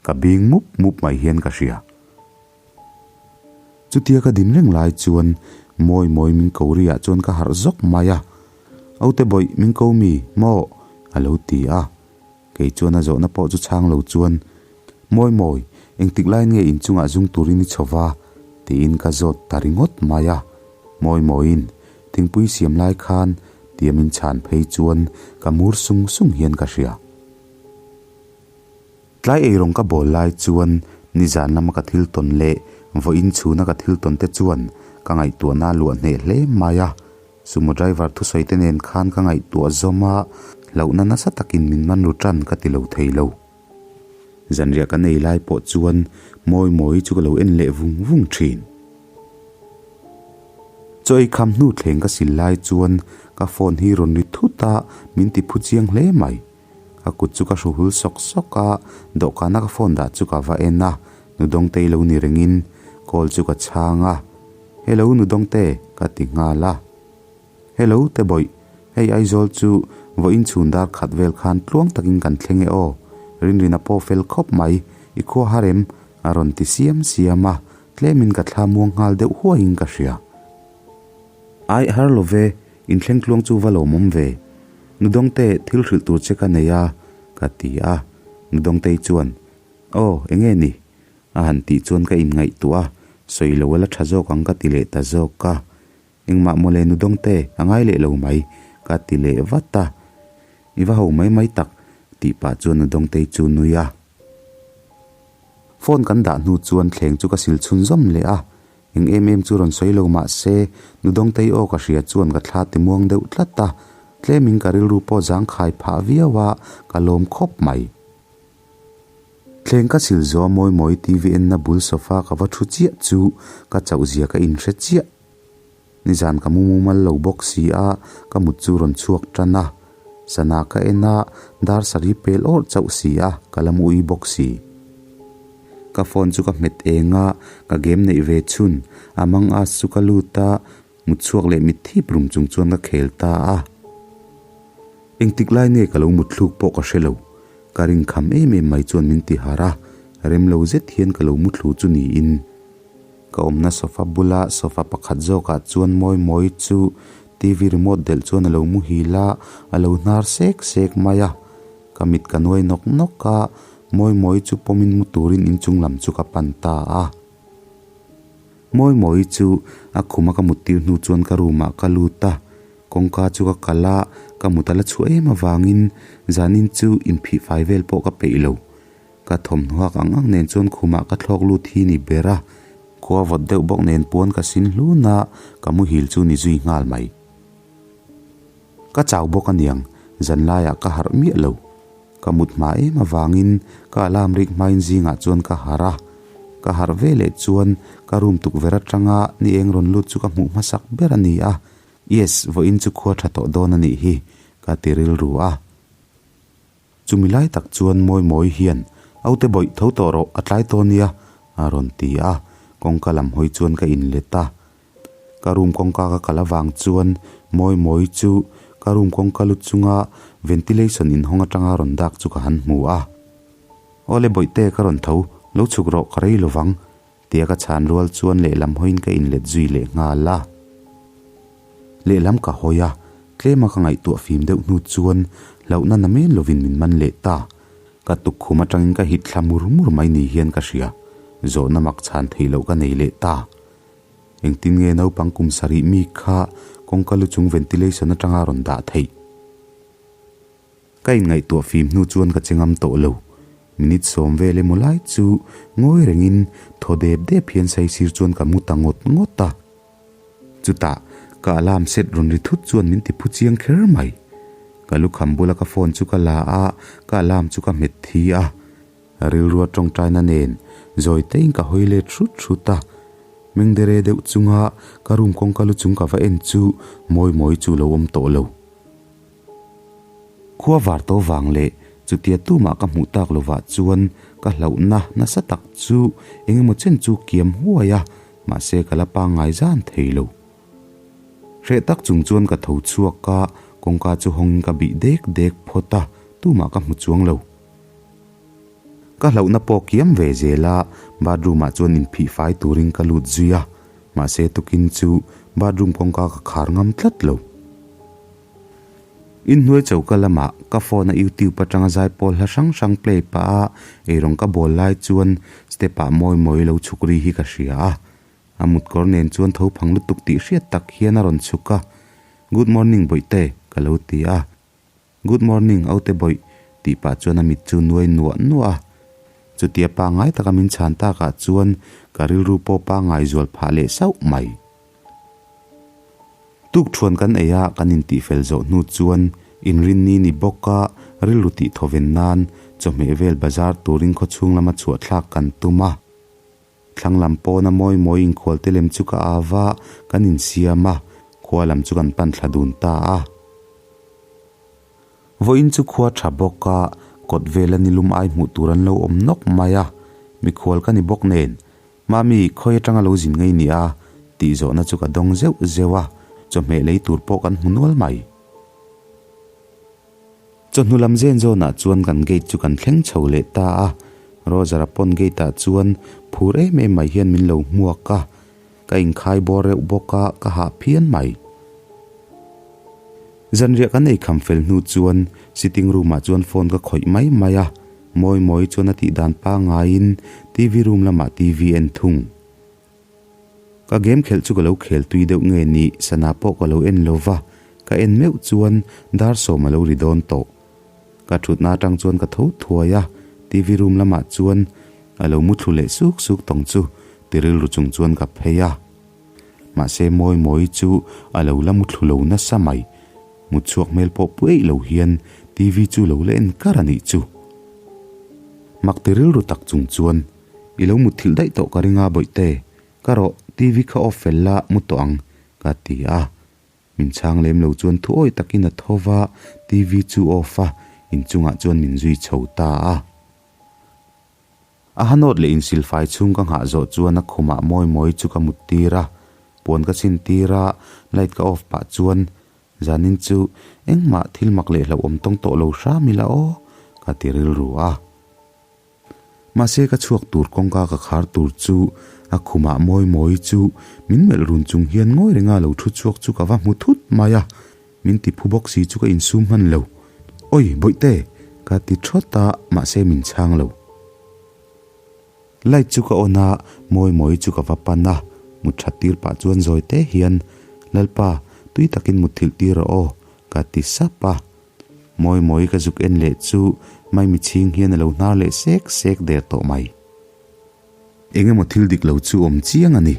Ka bing mup mup mai hian ka hria. Chutia ka din reng lai chuan mawi mawi min ko ri ah chuan ka harh zawk mai a. Aute bawih min ko mi maw? a lo ti a. Kei chuan a zawhna pawh chu chhang lo chuan Mawi mawi, engtik laiin nge inchungah zung turin i chho va? tiin ka zawt ta ringawt mai a. Mawi mawiin thingpui siam lai khan tia min chhan phei chuan ka mur sung sung hian ka hria. Tlai eirawng ka bawl lai chuan nizan lama ka thil tawn leh vawiin chhuna ka thil tawn te chuan ka ngaihtuahna a luah hneh hle mai a. Sumo driver thusawi te nen khan ka ngaihtuah zawm a, hlauhna nasa takin min man ru tan ka ti lo thei lo. Zanriah kan ei lai pawh chuan mawi mawi chu ka lo en leh vung vung thin. Chaw ei kham hnu thleng ka sil lai chuan ka phone hi rawn ri thut a, min ti phu chiang hle mai. Ka kut chu ka hru hul sawk sawk a, dawhkana ka phone dah chu ka va en a, Nudawngtei lo ni rengin call chu ka chhang a, Hello Nudawngte ka ti nghal a. Hello Tebawih, hei Aizawl chu vawiin chhun dar khat vel khan tluang takin kan thleng e aw, Rinrina pawh fel khawp mai, i khua har em? a rawn ti siam siam a, tlemin ka thla muang nghal deuh huaiin ka hria. Aih har lo ve, inthleng tluang chu va lawmawm ve. Nudawngte thil hrilh tur che ka nei a, ka ti a. Nudawngtei chuan, Aw, enge ni? A han tih chuan ka inngaihtuah a, sawi lo a la tha zawk ang ka ti leh ta zawk a. Engmah mawle nu dawngte, a ngai leh lo mai, ka ti leh vat a. I va ho mai mai tak, tih pah chuan nu dawngtei chu nui a. Phone kan dah hnu chuan thleng chu ka sil chhunzawm leh a, eng em em chu rawn sawi lo mah se, nu dawngtei aw ka hria chuan ka thla ti muang deuh tlat a, tlemin ka rilru pawh zangkhai phah viau a, ka lawm khawp mai. Thleng ka sil zawh a mawi mawi TV enna bul sofa ka va thu chiah chu ka chauh zia ka inhre chiah. Nizan ka mu mumal lo bawk si a, ka mut chu rawn chhuak tan a. Sana ka en a, dar sarih pel awrh chauh si a, ka la mu ui bawk si. Ka phone chu ka hmet eng a, ka game neih ve chhun, Among Us chu ka lut a, mut chhuak leh mit thip rum chung chuan ka khel ta a. Engtik lai nge ka lo mut thluk pawh ka hre lo. Ka ring kham em em mai chuan min ti harh a, rem lo zet hian ka lo mu thlu chu niin. Ka awmna sofa bula sofa pakhat zawkah chuan mawi mawi chu TV remote delh chuan a lo muhil a, a lo hnar sek sek mai a. Ka mit ka nuai nawk nawk a, mawi mawi chu pawmin mu turin inchung lam chu ka pan ta a. Mawi mawi chu a khuma ka muttir hnu chuan ka room ah ka lut a, kawngka chu ka kalh a, ka mut a la chhuah em avangin zanin chu inphih fai vel pawh ka peih lo. Ka thawmhnaw hak ang ang nen chuan khumah ka thlawk lut hi ni ber a, khua vawt deuh bawk nen puan ka sin hlun a, ka muhil chu ni zui nghal mai. Ka chau bawk aniang, zanlaiah ka harh miah lo. Ka mut hma em avangin ka alarm rik hmain zingah chuan ka harh a, ka harh ve leh chuan ka room tukverh atanga ni eng rawn lut chu ka hmuh hmasak ber a ni a, Yes, vawiin chu khua tha tawh dawn a nih hi, ka ti rilru a. Chumi lai tak chuan mawi mawi hian, Aute bawih tho tawh rawh, a tlai tawh nia, a rawn ti a, kawngka lam hawi chuan ka inlet a. Ka room kawngka ka kal avang chuan mawi mawi chu ka room kawngka lu chunga ventilation inhawng atanga rawn dak chu ka han hmu a. Awle bawihte ka rawn tho, lo chhuk rawh ka rei lovang, tia ka chhan rual chuan lehlam hawiin ka inlet zui leh nghal a. Lehlam ka hawi a, tlema ka ngaihtuah fim deuh hnu chuan hlauhna na men lovin min man leh ta. Ka tukkhum atangin ka hit thla mur mur mai ni hian ka hria, zawhna mak chhan theih loh ka nei leh ta. Engtin nge naupang kum sarih mi kha kawngka lu chung ventilation atanga rawn dah theih? Ka inngaihtuah fim hnu chuan ka che ngam tawh lo. Minute sawm vel emaw lai chu ngawi rengin thaw dep dep hian saisir chuan ka mu ta ngawt ngawt a. Chutah ka alarm set rawn ri thut chuan min ti phu chiang kher mai. Ka lukham bula ka phone chu ka la a, ka alarm chu ka hmet thi a. Rilrua tawngtaina nen zawi teiin ka hawi let hrut hrut a. Mengdere deuh chunga ka room kawngka lu chung ka va en chu mawi mawi chu lo awm tawh lo. Khua var to vang leh chutia tumah ka hmuh tak lovah chuan ka hlauhna nasa tak chu eng emaw chen chu kiam huai a, mahse ka la pangngai zan thei lo. Hreh tak chung chuan ka tho chhuak a, kawngka chu hawngin ka bih dek dek phawt a, tumah ka hmu chuang lo. Ka hlauhna pawh kiam ve zel a, bathroom ah chuan inphih fai turin ka lut zui a, mahse tukin chu bathroom kawngka ka khar ngam tlat lo. Inhnuai choka lamah ka phone a youtube atanga zaipawl hla hrang hrang play pah a, eirawng ka bawl lai chuan step ah mawi mawi lo chhuk ri hi ka hria a, a mutkawr nen chuan tho phang lutuk tih hriat tak hian a rawn chhuk a, Good morning bawihte ka lo ti a. Good morning Aute bawih tih pah chuan a mit chu nuai nuah nuah a. Chutia pangngai taka min chhan takah chuan ka rilru pawh pangngai zual phah leh sauh mai. Tuk thuan kan ei a, kan intihfel zawh hnu chuan inrinni ni bawka rilru tih thawven nan chawhmeh vel bazar turin khawchhung lama chhuahthlak kan tum a. Thlang lam pawna mawi mawi inkhual te lem chu ka au va, kan insiam a, khua lam chu kan pan thla dun ta a. Vawiin chu khua tha bawk a, kawt vela nilum ai hmuh tur an lo awm nawk mai a, mikhual ka ni bawk nen, Mami, khawi atanga lo zin ngei ni a? tih zawhna chu ka dawng zeuh zeuh a, chawhmeh lei tur pawh kan hmu nual mai. Chawhnu lam zen zawnah chuan kan gate chu kan thleng chho leh ta a, Roger-a pawn gate ah chuan phur em em mai hian min lo hmuak a, ka inkhai bawr reuh bawk a, ka hah phian mai. Zanriah kan ei kham fel hnu chuan sitting room ah chuan phone ka khawih mai mai a. Mawimawii chuan a tih dan pangaiin TV room lamah TV en thung. Ka game khelh chu ka lo khel tui deuh nge ni, sana pawh ka lo en lo va, ka en meuh chuan dar sawm a lo ri dawn tawh. Ka thutna atang chuan ka tho thuai a, TV room lamah chuan a lo mu thlu leh suk suk tawng chu ti rilru chung chuan ka phei a. Mahse Mawimawii chu a lo la mu thlu lo nasa mai, mut chhuak hmel pawh pu eih lo hian TV chu lo la en kar a nih chu. Mak ti rilru tak chung chuan I lo mutthilh daih tawh ka ring a Bawihte, ka rawh TV kha off fel la mu tawh ang ka ti a. Min chhang lem lo chuan thu awi takin a tho va, TV chu off a, inchungah chuan min zui chho ta a. A ha nawt leh insilfai chhung ka nghah zawh chuan a khumah mawi mawi chu ka mut tir a, puan ka chhin tir a, light ka off pah chuan zanin chu engmah thil mak leh hlauhawm tawng tawh lo hram ila aw ka ti rilru a. Mahse ka chhuak tur kawngka ka khar tur chu a khumah mawi mawi chu min melh run chung hian ngawi renga lo thu chhuak chu ka va hmu thut mai a, min ti phu bawk si chu ka insum hman lo. Oi Bawihte! ka ti thawt a, mahse min chhang lo. Light chu ka on a, mawi mawi chu ka va pan a, mut that tir pah chuan zawi te hian, Lalpa, tui takin mutthilh tir rawh aw, ka ti sap a. Mawi mawi ka zuk en leh chu maimi chhing hian a lo hnar leh sek sek der tawh mai. Eng emaw thil dik lo chu awm chiang a ni.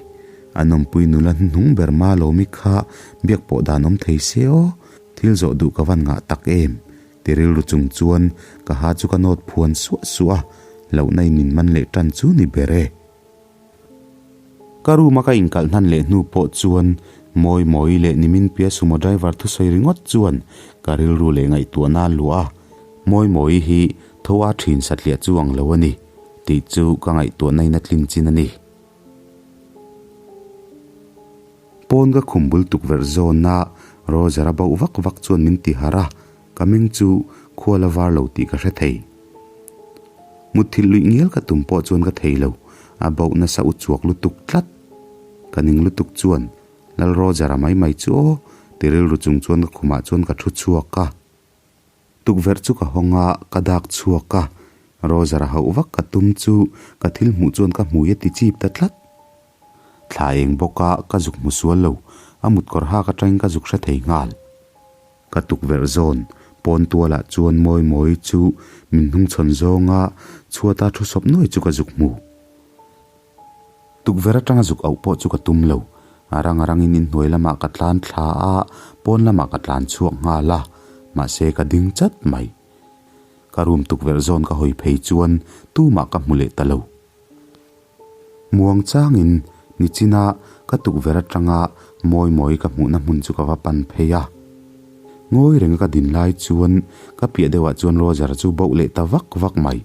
An awmpui nula hnuhnung ber ma lawmi kha biak pawh dan awm thei se aw, thil zawh duh ka van ngah tak em? Ti rilru chung chuan ka ha chu ka nawt phuan suah suah a, hlauhna in min man leh tan chu ni ber e. Ka room a ka inkalh hnan leh hnu pawh chuan Mawi Mawi leh Nimin pia sumo driver thusawi ringawt chuan ka rilru leh ngaihtuahna a luah a, Mawi Mawi hi tho a thin satliah chu ang lo a ni tih chu ka ngaihtuahna in a tlin chin a ni. Pawn ka khum bul tukverh zawn a Roger a bauh vak vak chuan min ti harh a, ka meng chu khua la var lo tih ka hre thei. Mutthilh luih ngial ka tum pawh chuan ka thei lo, a bauh nasa u chuak lutuk tlat. Ka ning lutuk chuan Lal Roger-a mai mai chu aw ti rilru chung chuan ka khumah chuan ka thu chhuak a. Tukverh chu ka hawng a, ka dak chhuak a, Roger-a hauh vak ka tum chu ka thil hmuh chuan ka hmui a ti chip ta tlat. Thla eng bawk a, ka zuk hmu sual lo, a mutkawr hak atangin ka zuk hre thei nghal. Ka tukverh zawn pawn tualah chuan mawi mawi chu min hnungchhawn zawnga chhuata thu sawp nuai chu ka zuk hmu. Tukverh atanga zuk auh pawh chu ka tum lo. A rang a rangin inhnuai lamah ka tlan thla a, pawn lamah ka tlan chhuak nghal a, mahse ka ding chat mai. Ka room tukverh zawn ka hawi phei chuan tumah ka hmu leh ta lo. Muang changin nichina ka tukverh atanga mawi mawi ka hmuhna hmun chu ka va pan phei a. Ngawi renga ka din lai chuan ka piah deuhah chuan Roger chu bauh leh ta vak vak mai.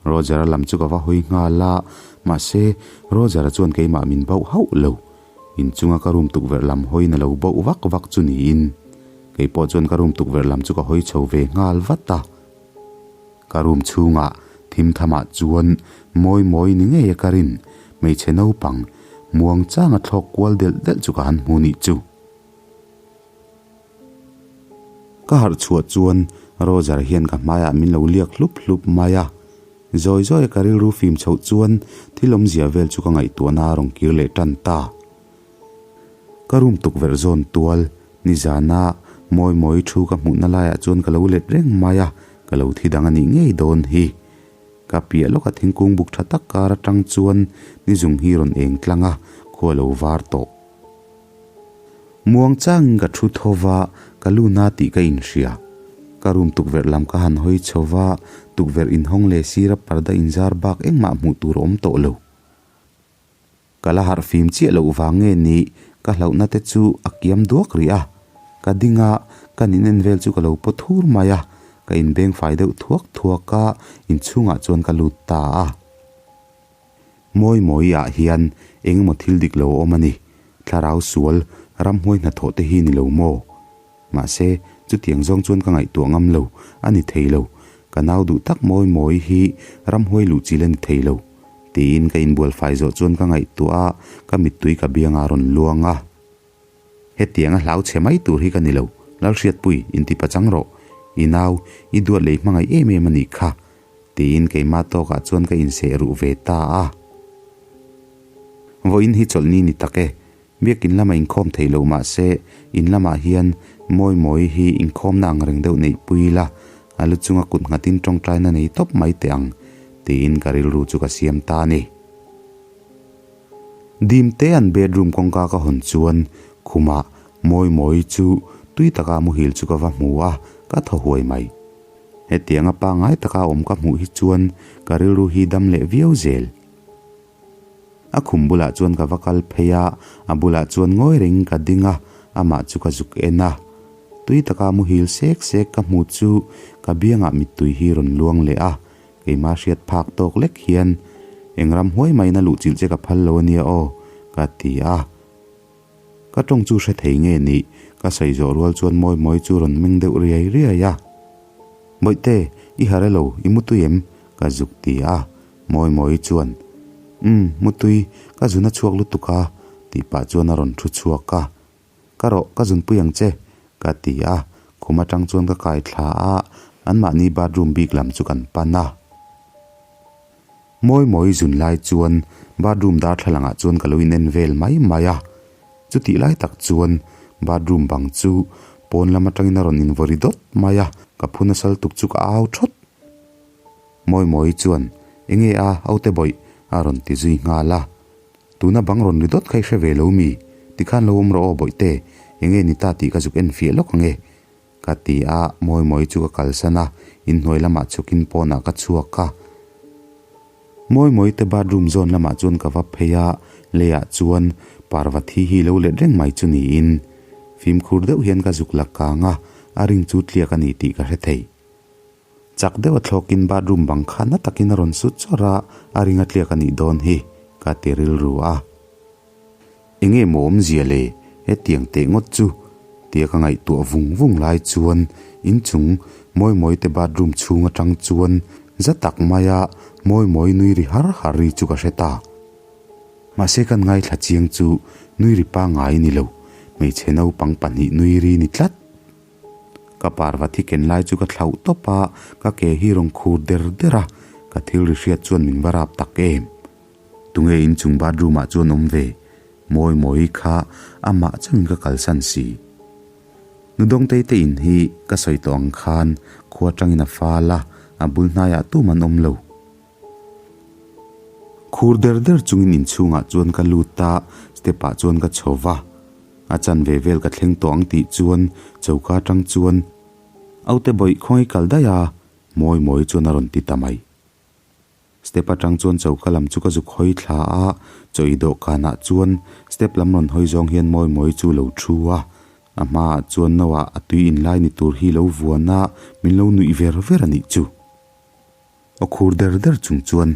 Roger-a lam chu ka va hawi nghal a, mahse Roger-a chuan keimah min bauh hauh lo. Inchunga ka room tukverh lam hawiin a lo bauh vak vak chu niin keipawh chuan ka room tukverh lam chu ka hawi chho ve nghal vat a. Ka room chhungah thim thamah chuan mawi mawi ni ngei a ka rin hmeichhe naupang muang changa thlawk kual delh delh chu ka han hmu nih chu. Ka harh chhuah chuan Roger hian ka hmaiah min lo liak hlup hlup mai a, zawi zawi a ka rilru fim chhoh chuan thil awmzia vel chu ka ngaihtuahna a rawn kir leh tan ta. Ka room tukverh zawn tual nizana mawi mawi thu ka hmuhna laiah chuan ka lo let reng mai a, ka lo thi dang a nih ngei dawn hi. Ka piah lawka thingkung buk tha tak kar atang chuan nizung hi rawn eng tlang a, khua lo var tawh. Muang changin ka thu tho va, ka lu na tih ka inhria. Ka room tukverh lam ka han hawi chho va, tukverh inhawng leh sira parda inzar bak engmah hmuh tur a awm tawh lo. Ka la harh fim chiah loh vang nge ni ka hlauhna te chu a kiam duak rih a, ka ding a, ka nin en vel chu ka lo paw thur mai a, ka inbeng fai deuh thuak thuak a, inchhungah chuan ka lut ta a. Mawi mawi ah hian eng emaw thil dik lo a awm a ni, thlarau sual ramhuai hnathawh te hi ni lo maw? Mahse, chutiang zawng chuan ka ngaihtuah ngam lo, a ni thei lo. Ka nau duh tak mawi mawi hi ramhuai luh chil a ni thei lo. Tiin ka inbual fai zawh chuan ka ngaihtuah a, ka mittui ka bianga rawn luang a. Hetiang a hlau chhe mai tur hi ka ni lo, Lalhriatpui, inti pachang rawh. I nau, i duat leh i hmangaih em em a nih kha. Tiin keimah tawkah chuan ka inseh ruh ve ta a. Vawiin hi chawlhni ni tak e. Biakin lama inkhawm theih loh mah se, in lamah hian Mawimawi hi inkhawmna ang reng deuh neih pui ila, a lu chunga kut nghatin tawngtaina nei tawp mai teh ang, tiin ka rilru chu ka siam ta a ni. Dim te an bedroom kawngka ka hawn chuan khumah Mawimawi chu tui taka muhil chu ka va hmu a, ka thaw huai mai. Hetianga pangngai taka awm ka hmuh hi chuan ka rilru hi dam leh viau zel. A khum bulah chuan ka va kal phei a, a bulah chuan ngawi rengin ka ding a, amah chu ka zuk en a. Tui taka muhil sek sek ka hmu chu ka biangah mittui hi rawn luang leh a, keimah hriat phak tawk lek hian, Eng ram huai maiin a luhchilh che ka phal lo a nia aw, ka ti a. Ka tawng chu hre thei nge nih? Ka sawi zawh rual chuan mawi mawi chu rawn meng deuh riai riai a. Bawihte, i harh elo, i mutui em? Ka zuk ti a. Mawi mawi chuan, Umm, mutui, ka zun a chhuak lutuk a, tih pah chuan a rawn thu chhuak a. Ka rawh, ka zunpui ang che, ka ti a. Khum atang chuan ka kai thla a, anmahni bathroom bik lam chu kan pan a. Mawi mawi zun lai chuan bathroom darthlalang ah chuan ka lo in en vel mai mai a, chutih lai tak chuan bathroom bang chu pawn lam atangin a rawn invawri dawt mai a, ka phu nasal tuk chu ka au thawt. Mawi mawi chuan, Enge a, aute bawih? a rawn ti zui nghal a, Tuna bang rawn ri dawt kha i hre ve lo mi? Tikhan lo awm rawh aw bawihte, enge ni ta tih ka zuk en fiah lawk ang e. Ka ti a, mawi mawi chu ka kalsan a, inhnuai lamah chhukin pawnah ka chhuak a. Mawi mawi te bathroom zawn lamah chuan ka va phei a, leiah chuan Parvathi hi lo let reng mai chu niin fimkhur deuh hian ka zuk la kang a, a ring chu tliak a ni tih ka hre thei. Chak deuh a thlawkin bathroom bang kha na takin a rawn sut chawrh a, a ring a tliak a nih dawn hi, ka ti rilru a. Enge maw awmzia le? Hetiang teh ngawt chu tia ka ngaihtuah vung vung lai chuan inchung mawi mawi te bathroom chhung atang chuan za tak maia mawi mawi nui ri har har ri chu ka hre ta. Mahse kan ngaithla chiang chu nui ri pangngai ni lo, hmeichhe naupang pahnih nui ri ni tlat. Ka parva thi ken lai chu ka thlauh tawp a, ka ke hi rawn khur der der a, ka thil ri hriat chuan min va rap tak em. Tunge inchung bathroom ah chuan awm ve? Mawi mawi kha amah chauhin ka kalsan si. Nudawngtei te in hi ka sawi tawh ang khan khua tangin a fal a, a bul hnaiah tum an awm lo. Khur der der chungin inchhungah chuan ka lut a, step ah chuan ka chho va. A chanve vel ka thleng tawh ang tih chuan choka atang chuan Aute bawih khawngaih kal daih a, mawi mawi chuan a rawn ti ta mai. Step atang chuan choka lam chu ka zuk hawi thla a, chaw i dawhkanah chuan step lam rawn hawi zawng hian mawi mawi chu lo thu a, a hmaah chuan no ah a tui inlai ni tur hi lo vuan a, min lo nuih ver ver a nih chu. Aw khur der der chung chuan,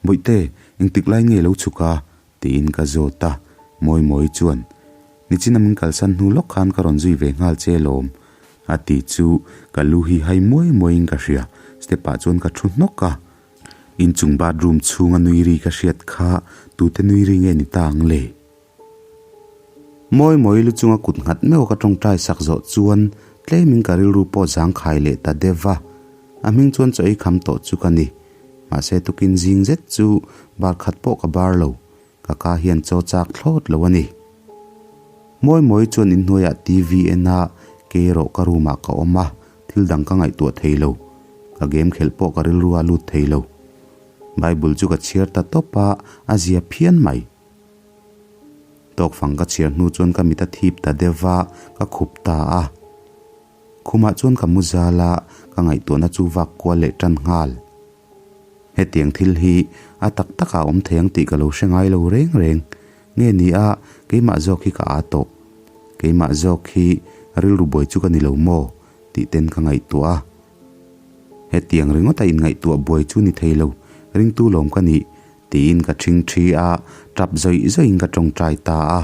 Bawihte, engtik lai nge lo chhuk a? tiin ka zawt a, mawi mawi chuan, Nichina min kalsan hnu lawk khan ka rawn zui ve nghal che lawm, a ti chu ka lu hi hai muai muaiin ka hria, step ah chuan ka thu hnawk a. Inchung bathroom chhunga nui ri ka hriat kha tute nui ri nge ni ta ang le? Mawi mawi lu chunga kut nghat meuh ka tawngtai sak zawh chuan tlemin ka rilru pawh zangkhai leh ta deuh va, a hming chuan chaw ei kham tawh chu ka ni. Mahse tukin zing zet chu bar khat pawh ka bar lo, ka ka hian chaw chak thlawt lo a ni. Mawi mawi chuan inhnuaiah TV en a, kei erawh ka room ah ka awm a, thil dang ka ngaihtuah thei lo. Ka game khelh pawh ka rilru a lut thei lo. Bible chu ka chhiar ta tawp a, a zia phian mai. Tawkfang ka chhiar hnu chuan ka mit a thip ta deuh va, ka khup ta a. Khumah chuan ka mu zal a, ka ngaihtuahna chu vak kual leh tan nghal. Hetiang thil hi a tak takah awm thei ang tih ka lo hre ngai lo reng reng. Nge ni a, keimah zawk hi ka aa tawh. Keimah zawk hi rilru buai chu ka ni lo maw? tih ten ka ngaihtuah a. Hetiang ringawta inngaihtuah buai chu ni thei lo, ringtu lawm ka nih tiin ka ṭhing ṭhi a, ṭap zawih zawihin ka ṭawngṭai ta a.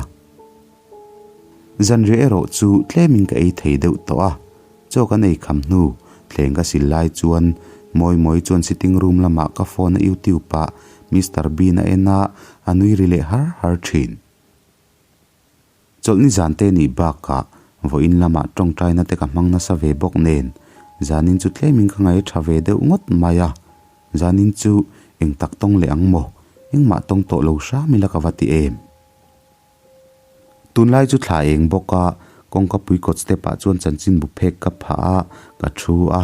Zanriah erawh chu tlemin ka ei thei deuh tawh a, chaw kan ei kham hnu thleng ka sil lai chuan mawi mawi chuan sitting room lamah ka phone a youtube ah Mister Bean a en a, a nui ri leh har har thin. Chawlhni zan te nih bakah vawiin lamah tawngtaina te ka hmang nasa ve bawk nen zanin chu tlemin ka ngaih tha ve deuh ngawt mai a. Zanin chu eng tak tawng leh ang maw? Engmah tawng tawh lo hram ila ka va ti em? Tunlai chu thla eng bawk a, kawngka pui kawt step ah chuan chanchinbu phek ka phah a, ka thu a.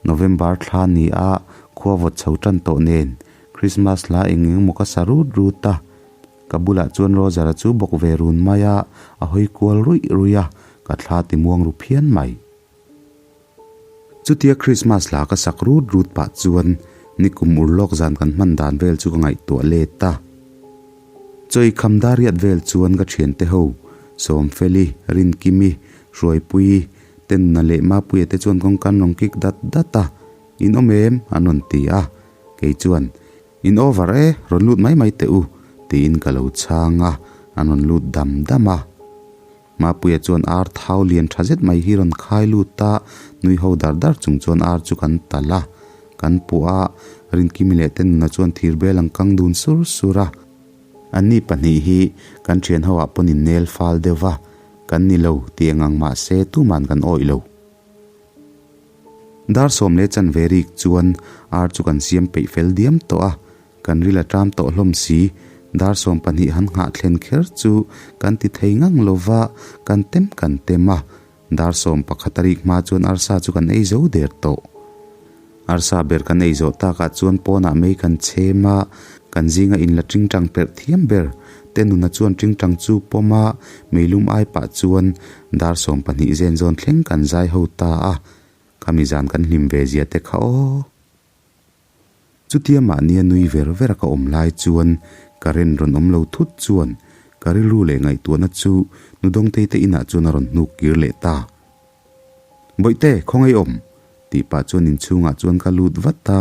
November thla ni a, khua vawt chho tan tawh nen, Christmas hla eng eng emaw ka sa rut rut a. Ka bulah chuan Roger-a chu bawk ve run mai a, a hawi kual ruih ruih a, ka thla ti muang ru phian mai. Chutia Christmas hla ka sak rut rut pah chuan nikum ur lawk zan kan hman dan vel chu ka ngaihtuah let a. Chawi kham dar riat vel chuan ka thiante ho, Sawmfeli, Rinkimi, Hruaipuii, Tenna leh Mapuia te chuan kawngka an rawn kik dat dat a, In awm em? an rawn ti a. Kei chuan, In over e, rawn lut mai mai teh u, tiin ka lo chhang a, an rawn lut dam dam a. Mapuia chuan ar thau lian tha zet mai hi rawn khai lut a, nui ho dar dar chung chuan ar chu kan talh a, kan puah a, Rinkimi leh Tenuna chuan thir bel an kang dun sur sur a. Anni pahnih hi kan thian ho ah pawn in nel fal deuh va, kan ni lo tih eng ang mah se tuman kan awih lo. Dar sawm leh chanve rik chuan ar chu kan siam peih fel diam tawh a, Kan ril a ṭam tawh hlawm si, dar 12 han nghah thlen kher chu kan ti thei ngang lo va, kan tem kan tem a, dar 11 a rik hma chuan arsa chu kan ei zo der tawh. Arsa ber kan ei zawh takah chuan pawnah mei kan chhem a, kan zinga inla ṭingṭang perh thiam ber te nuna chuan ṭingṭang chu pawm a, meilum ai pah chuan dar 12 zen zawn thleng kan zai ho ta a, khami zan kan hlim ve zia te kha aw. Chutia mahnia nui ver ver a ka awm lai chuan current rawn awm lo thut chuan ka rilru leh ngaihtuahna chu nu Dawngtei te inah chuan a rawn hnuk kir leh ta. Bawihte, khawngaih awm? tih pah chuan inchhungah chuan ka lut vat a,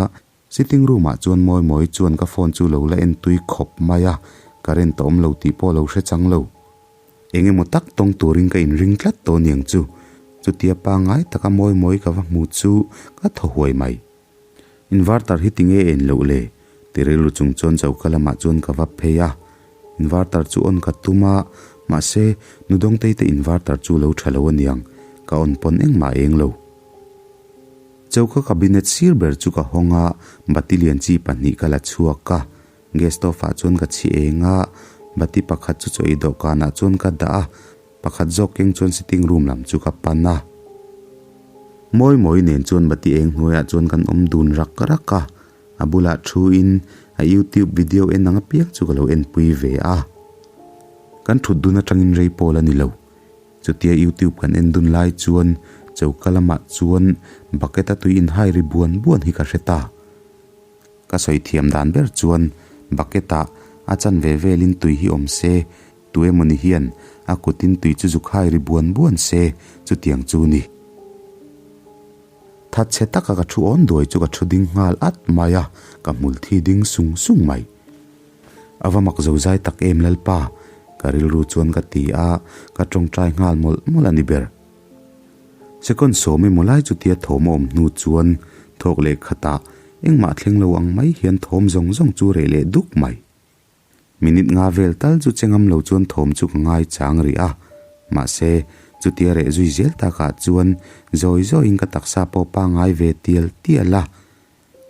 sitting room ah chuan mawi mawi chuan ka phone chu lo la en tui khawp mai a, current a awm lo tih pawh lo hre chang lo. Eng emaw tak tawng turin ka inring tlat tawh aniang chu, chutia pangngai taka mawi mawi ka va hmu chu ka thaw huai mai. Inverter hi tinge en loh le? Ti rilru chung chuan choka lamah chuan ka va phei a. Inverter chu on ka tum a, mahse nu Dawngtei te inverter chu lo tha lo aniang, ka on pawn engmah eng lo. Choka cabinet sir ber chu ka hawng a, bati lian chi pahnih ka la chhuak a. Gas stove ah chuan ka chhi eng a, bati pakhat chu chaw ei dawhkanah chuan ka dah a, Pakhat zawk keng chuan sitting room lam chu ka pan a. Mawi mawi nen chuan bati eng hnuaiah chuan kan awm dun rak rak a, a bulah thu in a youtube video en ang apiang chu ka lo enpui ve a. Kan thut dun atangin rei pawl a ni lo. Chutia youtube kan en dun lai chuan choka lamah chuan bucket a tui inhai ri buan buan hi ka hre ta. Ka sawi thiam dan ber chuan bucket ah a chanve velin tui hi awm se, Tu emawni hian a kutin tui chu zuk hai ri buan buan se chutiang chu ni. Thatchhe taka ka thu awn duai chu ka thu ding nghal at mai a, ka hmul thi ding sung sung mai. A va mak zo zai tak em Lalpa, ka rilru chuan ka ti a, ka tawngtai nghal mawlh mawlh a ni ber. Second sawm emaw lai chutia thawm a awm hnu chuan thawk leh khatah engmah thleng lo ang mai hian thawm zawng zawng chu reh leh duk mai. Minute nga vel tal chu che ngam lo chuan thawm chu ka ngai chang rih a, mahse, chutia reh zui zel takah chuan zawi zawiin ka taksa pawh pangngai ve tial tial a.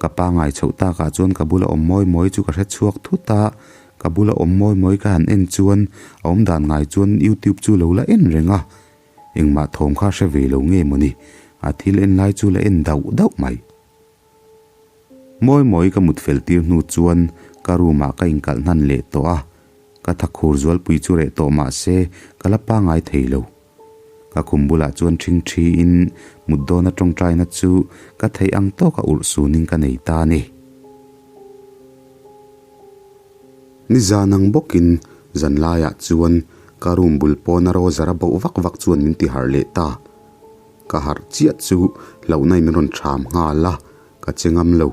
Ka pangngai chhoh takah chuan ka bula awm mawi mawi chu ka hre chhuak thut a, ka bula awm mawi mawi ka han en chuan a awm dan ngai chuan youtube chu lo la en reng a, engmah thawm kha hre ve lo nge mawni, a thil en lai chu la en dauh dauh mai. Mawi mawi ka mut fel tir hnu chuan ka room ah ka inkalh hnan leh tawh a, ka thakhur zualpui chu reh tawh mah se ka la pangai thei lo. Ka khum bulah chuan ṭhing ṭhi in mut dawna ṭawngṭaina chu ka theih ang tawka urh sunin ka nei ta a ni. Nizan ang bawkin zanlaiah chuan ka room bul pawna Roger a bauh vak vak chuan min ti harh leh ta. Ka harh chiah chu hlauhna in rawn ṭham nghal a, ka che ngam lo.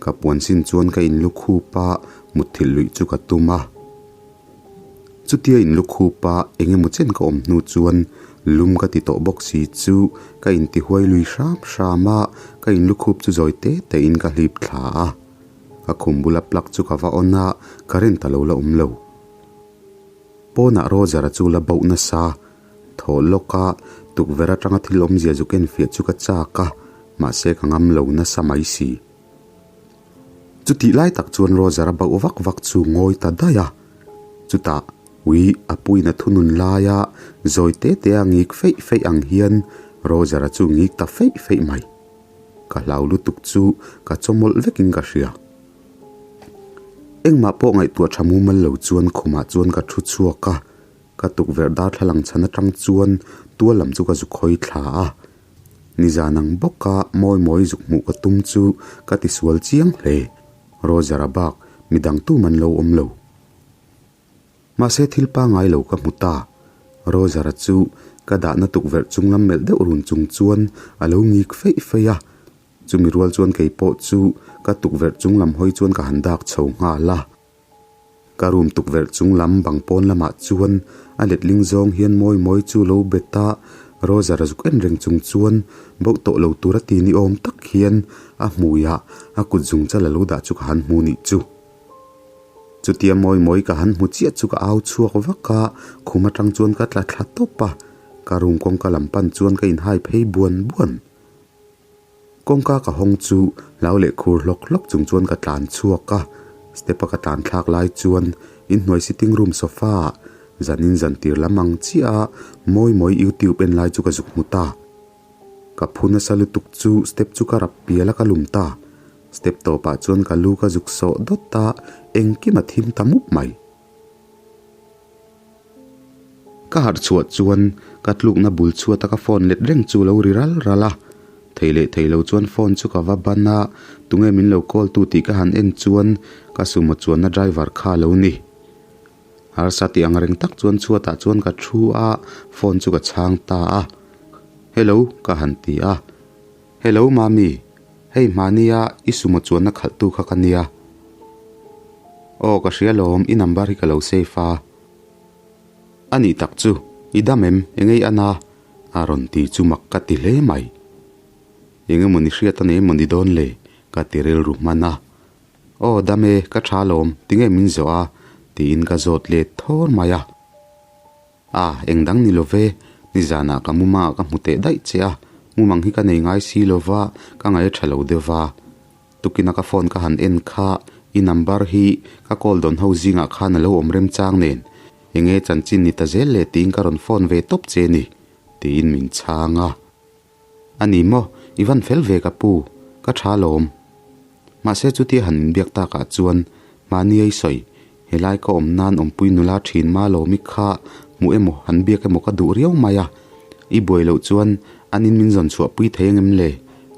Ka puan sin chuan ka in lu khup a, mutthilh luih chu ka tum a. Chutia in lu khup a eng emaw chen ka awm hnu chuan lum ka ti tawh bawk si chu ka inti huai lui hram hram a, ka in lu khup chu zawi te te in ka hlip thla a. Ka khum bula plug chu ka va on a, current a lo la awm lo. Pawnah Roger-a chu la bauh nasa. Thaw lawk a, tukverh atanga thil awmzia zu ken fiah chu ka chak a, mahse ka ngam lo nasa mai si. Chutih lai tak chuan Roger a bauh vak vak chu ngawi ta daih a. Chutah ui a puiin a thunun laia zawi te te a ngik feih feih ang hian Roger-a chu ngik ta feih feih mai. Ka hlau lutuk chu ka chawmawlh vekin ka hria. Engmah pawh ngaihtuah tha mumal lo chuan khumah chuan ka thu chhuak a, ka tukverh darthlalang chhan atang chuan tual lam chu ka zuk hawi thla a. Nizan ang bawka mawi mawi zuk hmuh ka tum chu ka tisual chiang hle. Roger-a bak midang tum an lo awm lo. Mahse thil pangngai lo ka hmu ta. Roger-a chu ka dahna tukverh chung lam melh deuh run chung chuan a lo ngik feih feih a. Chumi rual chuan kei pawh chu ka tukverh chung lam hawi chuan ka han dak chho nghal a. Ka room tukverh chung lam bang pawn lamah chuan a letling zawng hian mawi mawi chu lo bet a, Roger-a zuk en reng chung chuan bauh tawh lo tur a ti ni awm tak hian a hmuiah a kut zung chal a lo dah chu ka han hmu nih chu. Chutia mawi mawi ka han hmu chiah chu ka au chhuak vak a, khum atang chuan ka tla thla tawp a, ka room kawngka lam pan chuan ka inhai phei buan buan. Kawngka ka hawng chu hlau leh khur hlawk hlawk chung chuan ka tlan chhuak a, step a ka tlan thlak lai chuan inhnuai sitting room sofa ah zanin zan tir lam ang chiah a mawi mawi youtube en lai chu ka zuk hmu ta. Ka phu nasa lutuk chu step chu ka rap pial a ka lum ta. Step tawpah chuan ka lu ka zuk sawh dawt a, engkim a thim ta mup mai. Ka harh chhuah chuan ka tlukna bul chhuata ka phone let reng chu lo ri ral ral a, thei leh thei lo chuan phone chu ka va ban a, tunge min lo call tu tih ka han en chuan ka sumo chuanna driver kha a lo ni. Harsa tih ang reng tak chuan chhuatah chuan ka thu a, phone chu ka chhang ta a. Hello ka han ti a. Hello Mami, hei hmahnia i sumo chuanna khalhtu kha ka nia. Aw ka hria lawm, i number hi ka lo save a. A nih tak chu, i dam em, engei a na? A rawn ti chu mak ka ti hle mai. Engemaw ni hriat a nei emaw ni dawn le? Ka ti rilru hman a. Aw dam e, ka tha lawm, tinge min zawh a? Tiin ka zawt let thawr mai a. A, eng dang ni lo ve, nizanah ka mumangah ka hmu teh daih che a, mumang hi ka nei ngai si lo va, ka ngaih a tha lo deuh va. Tukina ka phone ka han en kha, i number hi ka call dawn ho zingah khan a lo awm remchang nen, enge chanchin ni ta zel le tiin ka rawn phone ve tawp che ni, tiin min chhang a. A ni maw, i van fel ve ka pu, ka tha lawm. Mahse chutia han inbiak takah chuan mahni ei sawi, helai ka awm nan awmpui nula thin ma lawmi kha hmuh emaw han biak emaw ka duh riau mai a, i buai loh chuan an in min zawn chhuah pui thei angem le?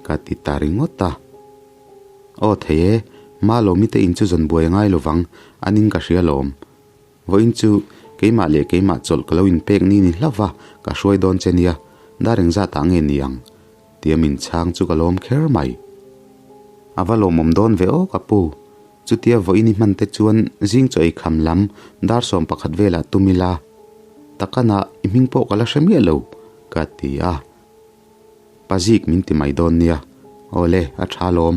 ka ti ta ringawt a. Aw thei e, ma lawmi te in chu zawn buai a ngai lovang, an in ka hria lawm. Vawiin chu keimah leh keimah chawlh ka lo inpek ni ni hlauh va, ka hruai dawn che nia, dar engzat ah nge ni ang? Tia min chhang chu ka lawm kher mai. A va lawmawm dawn ve aw ka pu. Chutia vawiin i hman te chuan zing chaw ei kham lam dar 11 velah tum ila. Takana i hming pawh ka la hre miah lo, ka ti a. Pazik min ti mai dawn nia. Awle, a tha lawm.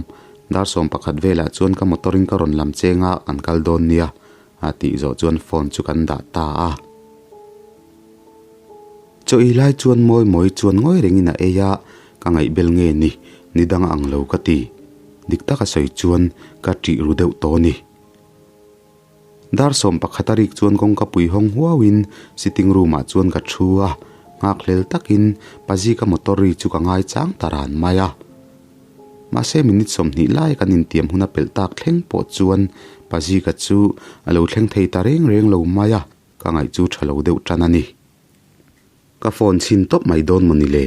Dar 11 velah chuan ka motor in ka rawn lam cheng a, kan kal dawn nia, a tih zawh chuan phone chu kan dah ta a. Chaw ei lai chuan mawi mawi chuan ngawi rengin a ei a, ka ngaihbel nge ni, ni dang ang lo ka ti. Dik taka sawi chuan ka ṭih ru deuh tawh a ni. Dar 11 a rik chuan kawngka pui hawng huauin sitting room ah chuan ka thu a, nghakhlel takin Pazika motor ri chu ka ngaichang ta ran mai a. Mahse minute 20 lai kan intiam hun a pelh tak thleng pawh chuan Pazika chu a lo thleng thei ta reng reng lo mai a, ka ngaih chu tha lo deuh tan a ni. Ka phone chhin tawp mai dawn maw ni le?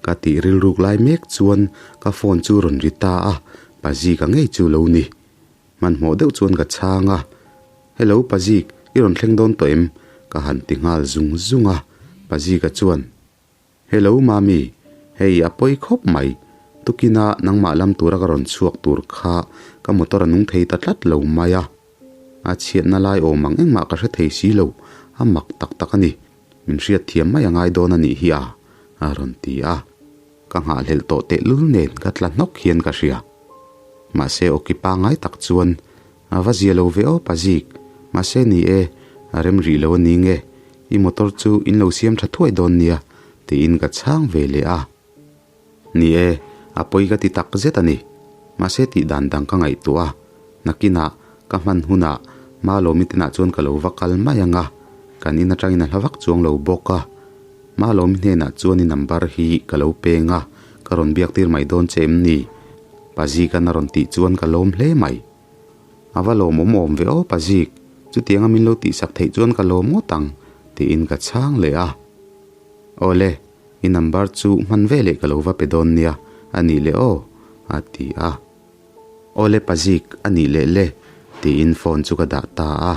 Ka tih rilruk lai mek chuan ka phone chu rawn ri ta a, Pazika ngei chu lo ni. Hmanhmawh deuh chuan ka chhang a, Hello Pazik, i rawn thleng dawn tawh em? Ka han ti nghal zung zung a, Pazika chuan, Hello Mami, hei a pawi khawp mai, tukina nangmah lam tura ka rawn chhuak tur kha ka motor a nung thei ta tlat lo mai a, a chhiatna lai awm ang engmah ka hre thei si lo, a mak tak tak a ni, min hriat thiam mai a ngai dawn a nih hi a, a rawn ti a. Ka nghahhlelh tawh tehlul nen ka tla hnawk hian ka hria. Mahse awki pangngai tak chuan a va zia lo ve aw Pazik, mahse ni e, a rem rih lo a ni nge, i motor chu in lo siam tha thuai dawn nia tiin ka chhang ve leh a. Ni e, a pawi ka ti tak zet a ni. Mahse tih dan dang ka ngaihtuah a. Nakinah ka hman hunah Malawmi te nah chuan ka lo va kal mai ang a, kan in atangin a hla vak chuang lo bawk a. Malawmi hnenah chuan i number hi ka lo peng a, ka rawn biak tir mai dawn che em ni? Pazikan a rawn tih chuan ka lawm hle mai. A va lawmawm awm ve aw Pazik, chutianga min lo tihsak theih chuan ka lawm ngawt ang, tiin ka chhang leh a. Awle, i number chu hman veleh ka lo va pe dawn nia, a nih leh aw, a ti a. Awle Pazik, a nih leh le, tiin phone chu ka dah ta a.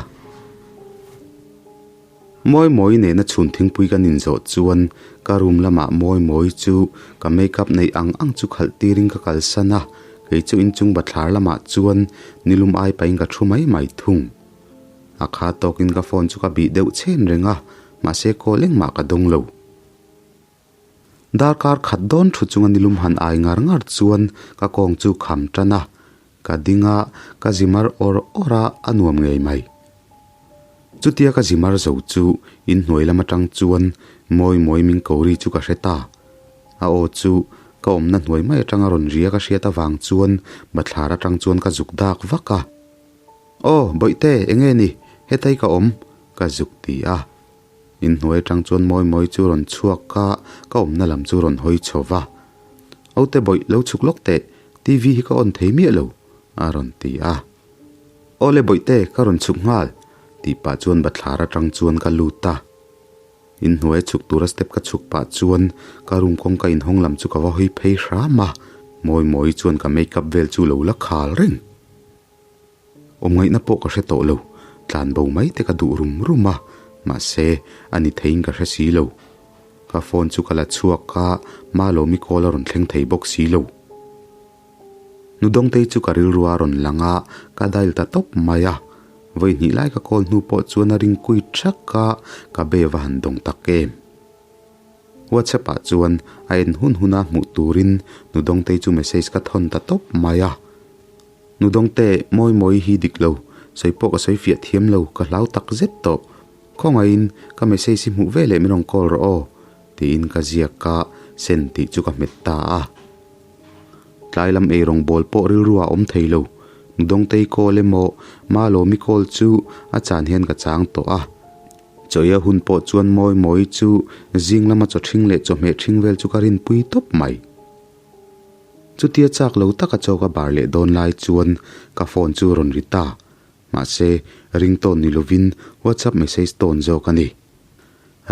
Mawimawi nena chhun thingpui kan inzawh chuan ka room lamah Mawimawi chu ka makeup neih ang ang chu khalh tirin ka kalsan a, kei chu inchung bathlar lamah chuan nilum ai pahin ka thu mai mai thung. A kha tawkin ka phone chu ka bih deuh chhen reng a, mahse call engmah ka dawng lo. Darkar khat dawn thu chunga nilum han ai ngar ngar chuan ka kawng chu kham tan a, ka ding a, ka zi mar awr awr a, a nuam ngei mai. Chutia ka zi mar zo chu inhnuai lam atang chuan mawi mawi min ko ri chu ka hre ta. A aw chu ka awmna hnuai mai atanga rawn ria ka hriat avang chuan bathlar atang chuan ka zuk dak vak a. Aw, Bawihte, enge ni? Hetai ka awm, ka zuk ti a. Inhnuai atang chuan mawi mawi chu rawn chhuak a, ka awmna lam chu rawn hawi chho va. Aute bawih lo chhuk lawk teh, TV hi ka on thei miah lo, a rawn ti a. Awle bawihte, ka rawn chhuk nghal, tih pah chuan bathlar atang chuan ka lut a. Inhnuai chhuk tura step ka chhuk pah chuan ka room kawngka inhawng lam chu ka va hawi phei hram a, mawi mawi chuan ka makeup vel chu lo la khal reng. Awmngaihna pawh ka hre tawh lo, tlan bo mai te ka duh rum rum a, mahse a ni theiin ka hre si lo. Ka phone chu ka la chhuak a, Malawmi call a rawn thleng thei bawk si lo. Nudawngtei chu ka rilru a rawn lang a, ka dial ta tawp mai a. Vawi hnih lai ka call hnu pawh chuan a ring kui thak a, ka be va han dawng tak em. WhatsApp ah chuan a en hun huna hmuh turin Nudawngtei chu message ka thawn ta tawp mai a. Nudawngte, mawi mawi hi dik lo, sawi pawh ka sawi fiah thiam lo, ka hlau tak zet tawh. Khawngaihin, ka message hi hmuh veleh min rawn call rawh aw, tiin ka ziak a, send tih chu ka hmet ta a. Tlai lam ei rawngbâwl pawh rilru ah awm thei lo. Nudawngtei call emaw, Malawmi call chu a chan hian ka chang tawh a. Chawia hun pawh chuan mawi mawi chu zing lama chaw ṭhing leh chawhmeh ṭhing vel chu ka rinpui tawp mai. Chutia chak lo taka chaw ka bar leh dawn lai chuan ka phone chu rawn ri ta. Mahse, ringtone ni lovin WhatsApp message tone zawk a ni.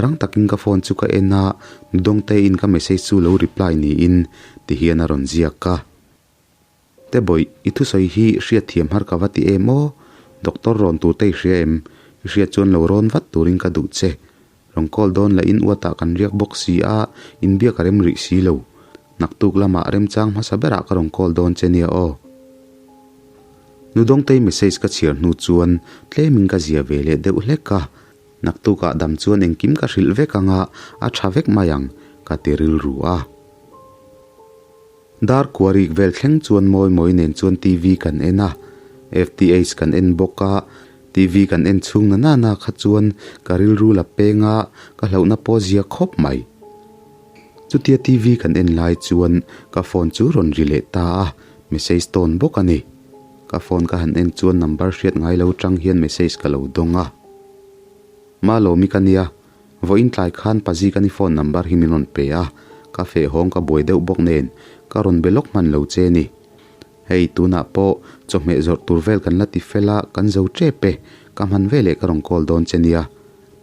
Rang takin ka phone chu ka en a, Nudawngteiin ka message chu lo reply niin tihian a rawn ziak a. Tebawih, i thusawi hi hriatthiam har ka va ti em aw? Doctor rawn tur te i hria em? I hriat chuan lo rawn vat turin ka duh che. Rawn call dawn la in uatah kan riak bawk si a, inbiak a rem rih si lo. Naktuk lamah remchang hmasa berah ka rawn call dawn che nia aw. Nudawngtei message ka chhiar hnu chuan tlemin ka zia ve leh deuh hlek a. Naktukah dam chuan engkim ka hrilh vek ang a, a tha vek mai ang, ka ti rilru a. Dar kuarik vel thleng chuan mawi mawi nen chuan TV kan en a, FTH kan en bawk a, TV kan en chhung na nana kha chuan ka rilru la peng a, ka hlauhna pawh zia khawp mai. Chutia TV kan en lai chuan ka phone chu rawn ri leh ta a, message tawn bawk a ni. Ka phone ka han en chuan number hriat ngai lo tang hian message ka lo dawng a. Malawmi ka nia, Vawiin tlai khan Pazi ka ni phone number hi min rawn pe a, ka feh hawng ka buai deuh bawk nen ka rawn be lawk hman lo che ni. Hei tunah pawh chawhmeh zawrh tur vel kan la ti fel a, kan zo tep e, ka hman veleh ka rawn call dawn che nia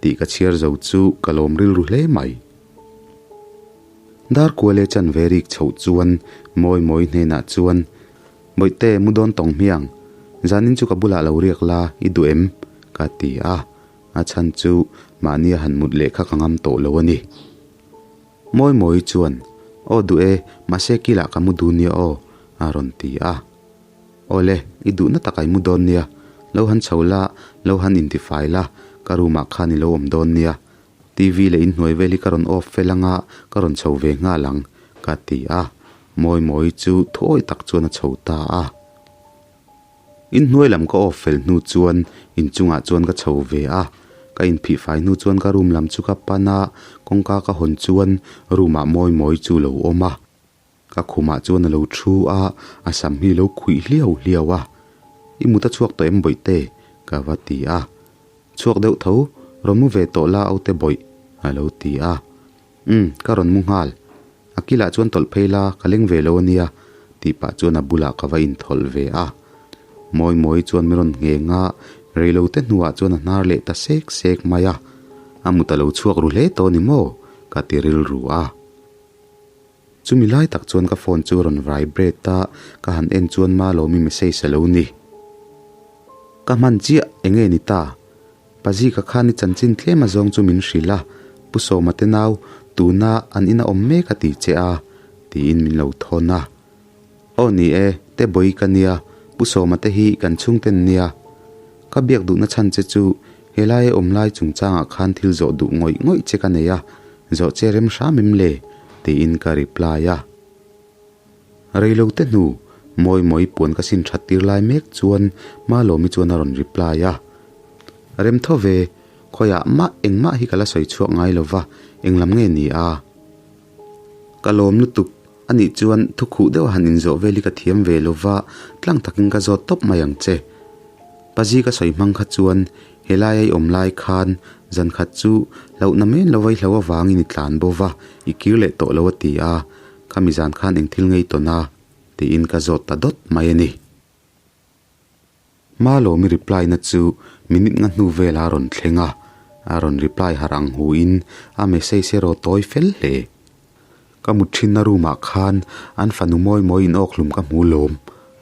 tih ka chhiar zo chu ka lawm rilru hle mai. Darkuale chanve rik chhoh chuan mawi mawi hnenah chuan Bawihte, mu dawn tawng hmiang, zanin chu ka bulah lo riak la, i duh em? ka ti a. A chhan chu mahnia han mut leh kha ka ngam tawh lo a ni. Mawi mawi chuan, Aw duh e, mahse kilah ka mu dun nia aw, a rawn ti a. Awle, i duhna tak a i mu dawn nia, lo han chho la, lo han intifai la, ka room ah khan i lo awm dawn nia. TV leh inhnuai vel hi ka rawn off fel anga ka rawn chho ve nghal ang, ka ti a. Mawi mawi chu thuawi tak chuan a chho ta a. Inhnuai lam ka off fel hnu chuan inchungah chuan ka chho ve a, ka inphih fai hnu chuan ka room lam chu ka pan a, kawngka ka hawn chuan room ah mawi mawi chu lo awm a, ka khumah chuan a lo thu a, a sam hi lo khuih hliau hliau a. I mut a chhuak tawh em bawihte? ka va ti a. Chhuak deuh tho, rawn mu ve tawh la aute bawih, a lo ti a. Umm, ka rawn mu nghal. A kilah chuan tawlh phei la, ka leng ve lo a nia, tih pah chuan a bulah ka va inthawlh ve a. Mawi mawi chuan min rawn ngheng a, reilote hnuah chuan a hnar leh ta sek sek mai a. A mut a lo chhuak ru hle tawh a ni maw? ka ti rilru a. Chumi lai tak chuan ka phone chu a rawn vibrate a, ka han en chuan Malawmi message a lo ni. Ka hman chiah, enge ni ta? Pazika khan i chanchin tlem azawng chu min hrilh a, Pu Sawma te nau, tuna an ina awm mek a ti che a, tiin min lo thawn a. Aw ni e, te bawi ka nia, Pu Sawma te hi kan chhungten nia. Ka biak duhna chhan che chu helai a awm lai chungchangah khan thil zawh duh ngawih ngawih che ka nei a, zawh che rem hram em le? tiin ka reply a. Reilote hnu, mawi mawi puan ka sin that tir lai mek chuan Malawmi chuan a rawn reply a. Rem tho ve, khawiah mah engmah hi ka la sawi chhuak ngai lo va, englam nge ni a? Ka lawm lutuk, anih chuan thu khuh deuh a han inzawh vel hi ka thiam ve lo va, tlang takin ka zawt tawp mai ang che. Pazi ka sawi hmang kha chuan helai a i awm lai khan zan khat chu hlauhna men lo va i hlo avangin i tlan bo va, i kir leh tawh lo a ti a, khami zan khan eng thil ngei tawn a? tiin ka zawt ta dawt mai a ni. Malawmi reply na chu minute nga hnu velah a rawn thleng a, a rawn reply harh ang hu in a message erawh tawi fel hle. Ka mut thinna room ah khan an fanu mawi mawi in awk hlum ka hmu lawm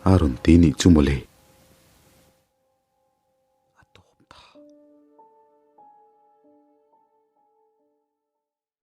a rawn ti nih chu mawle.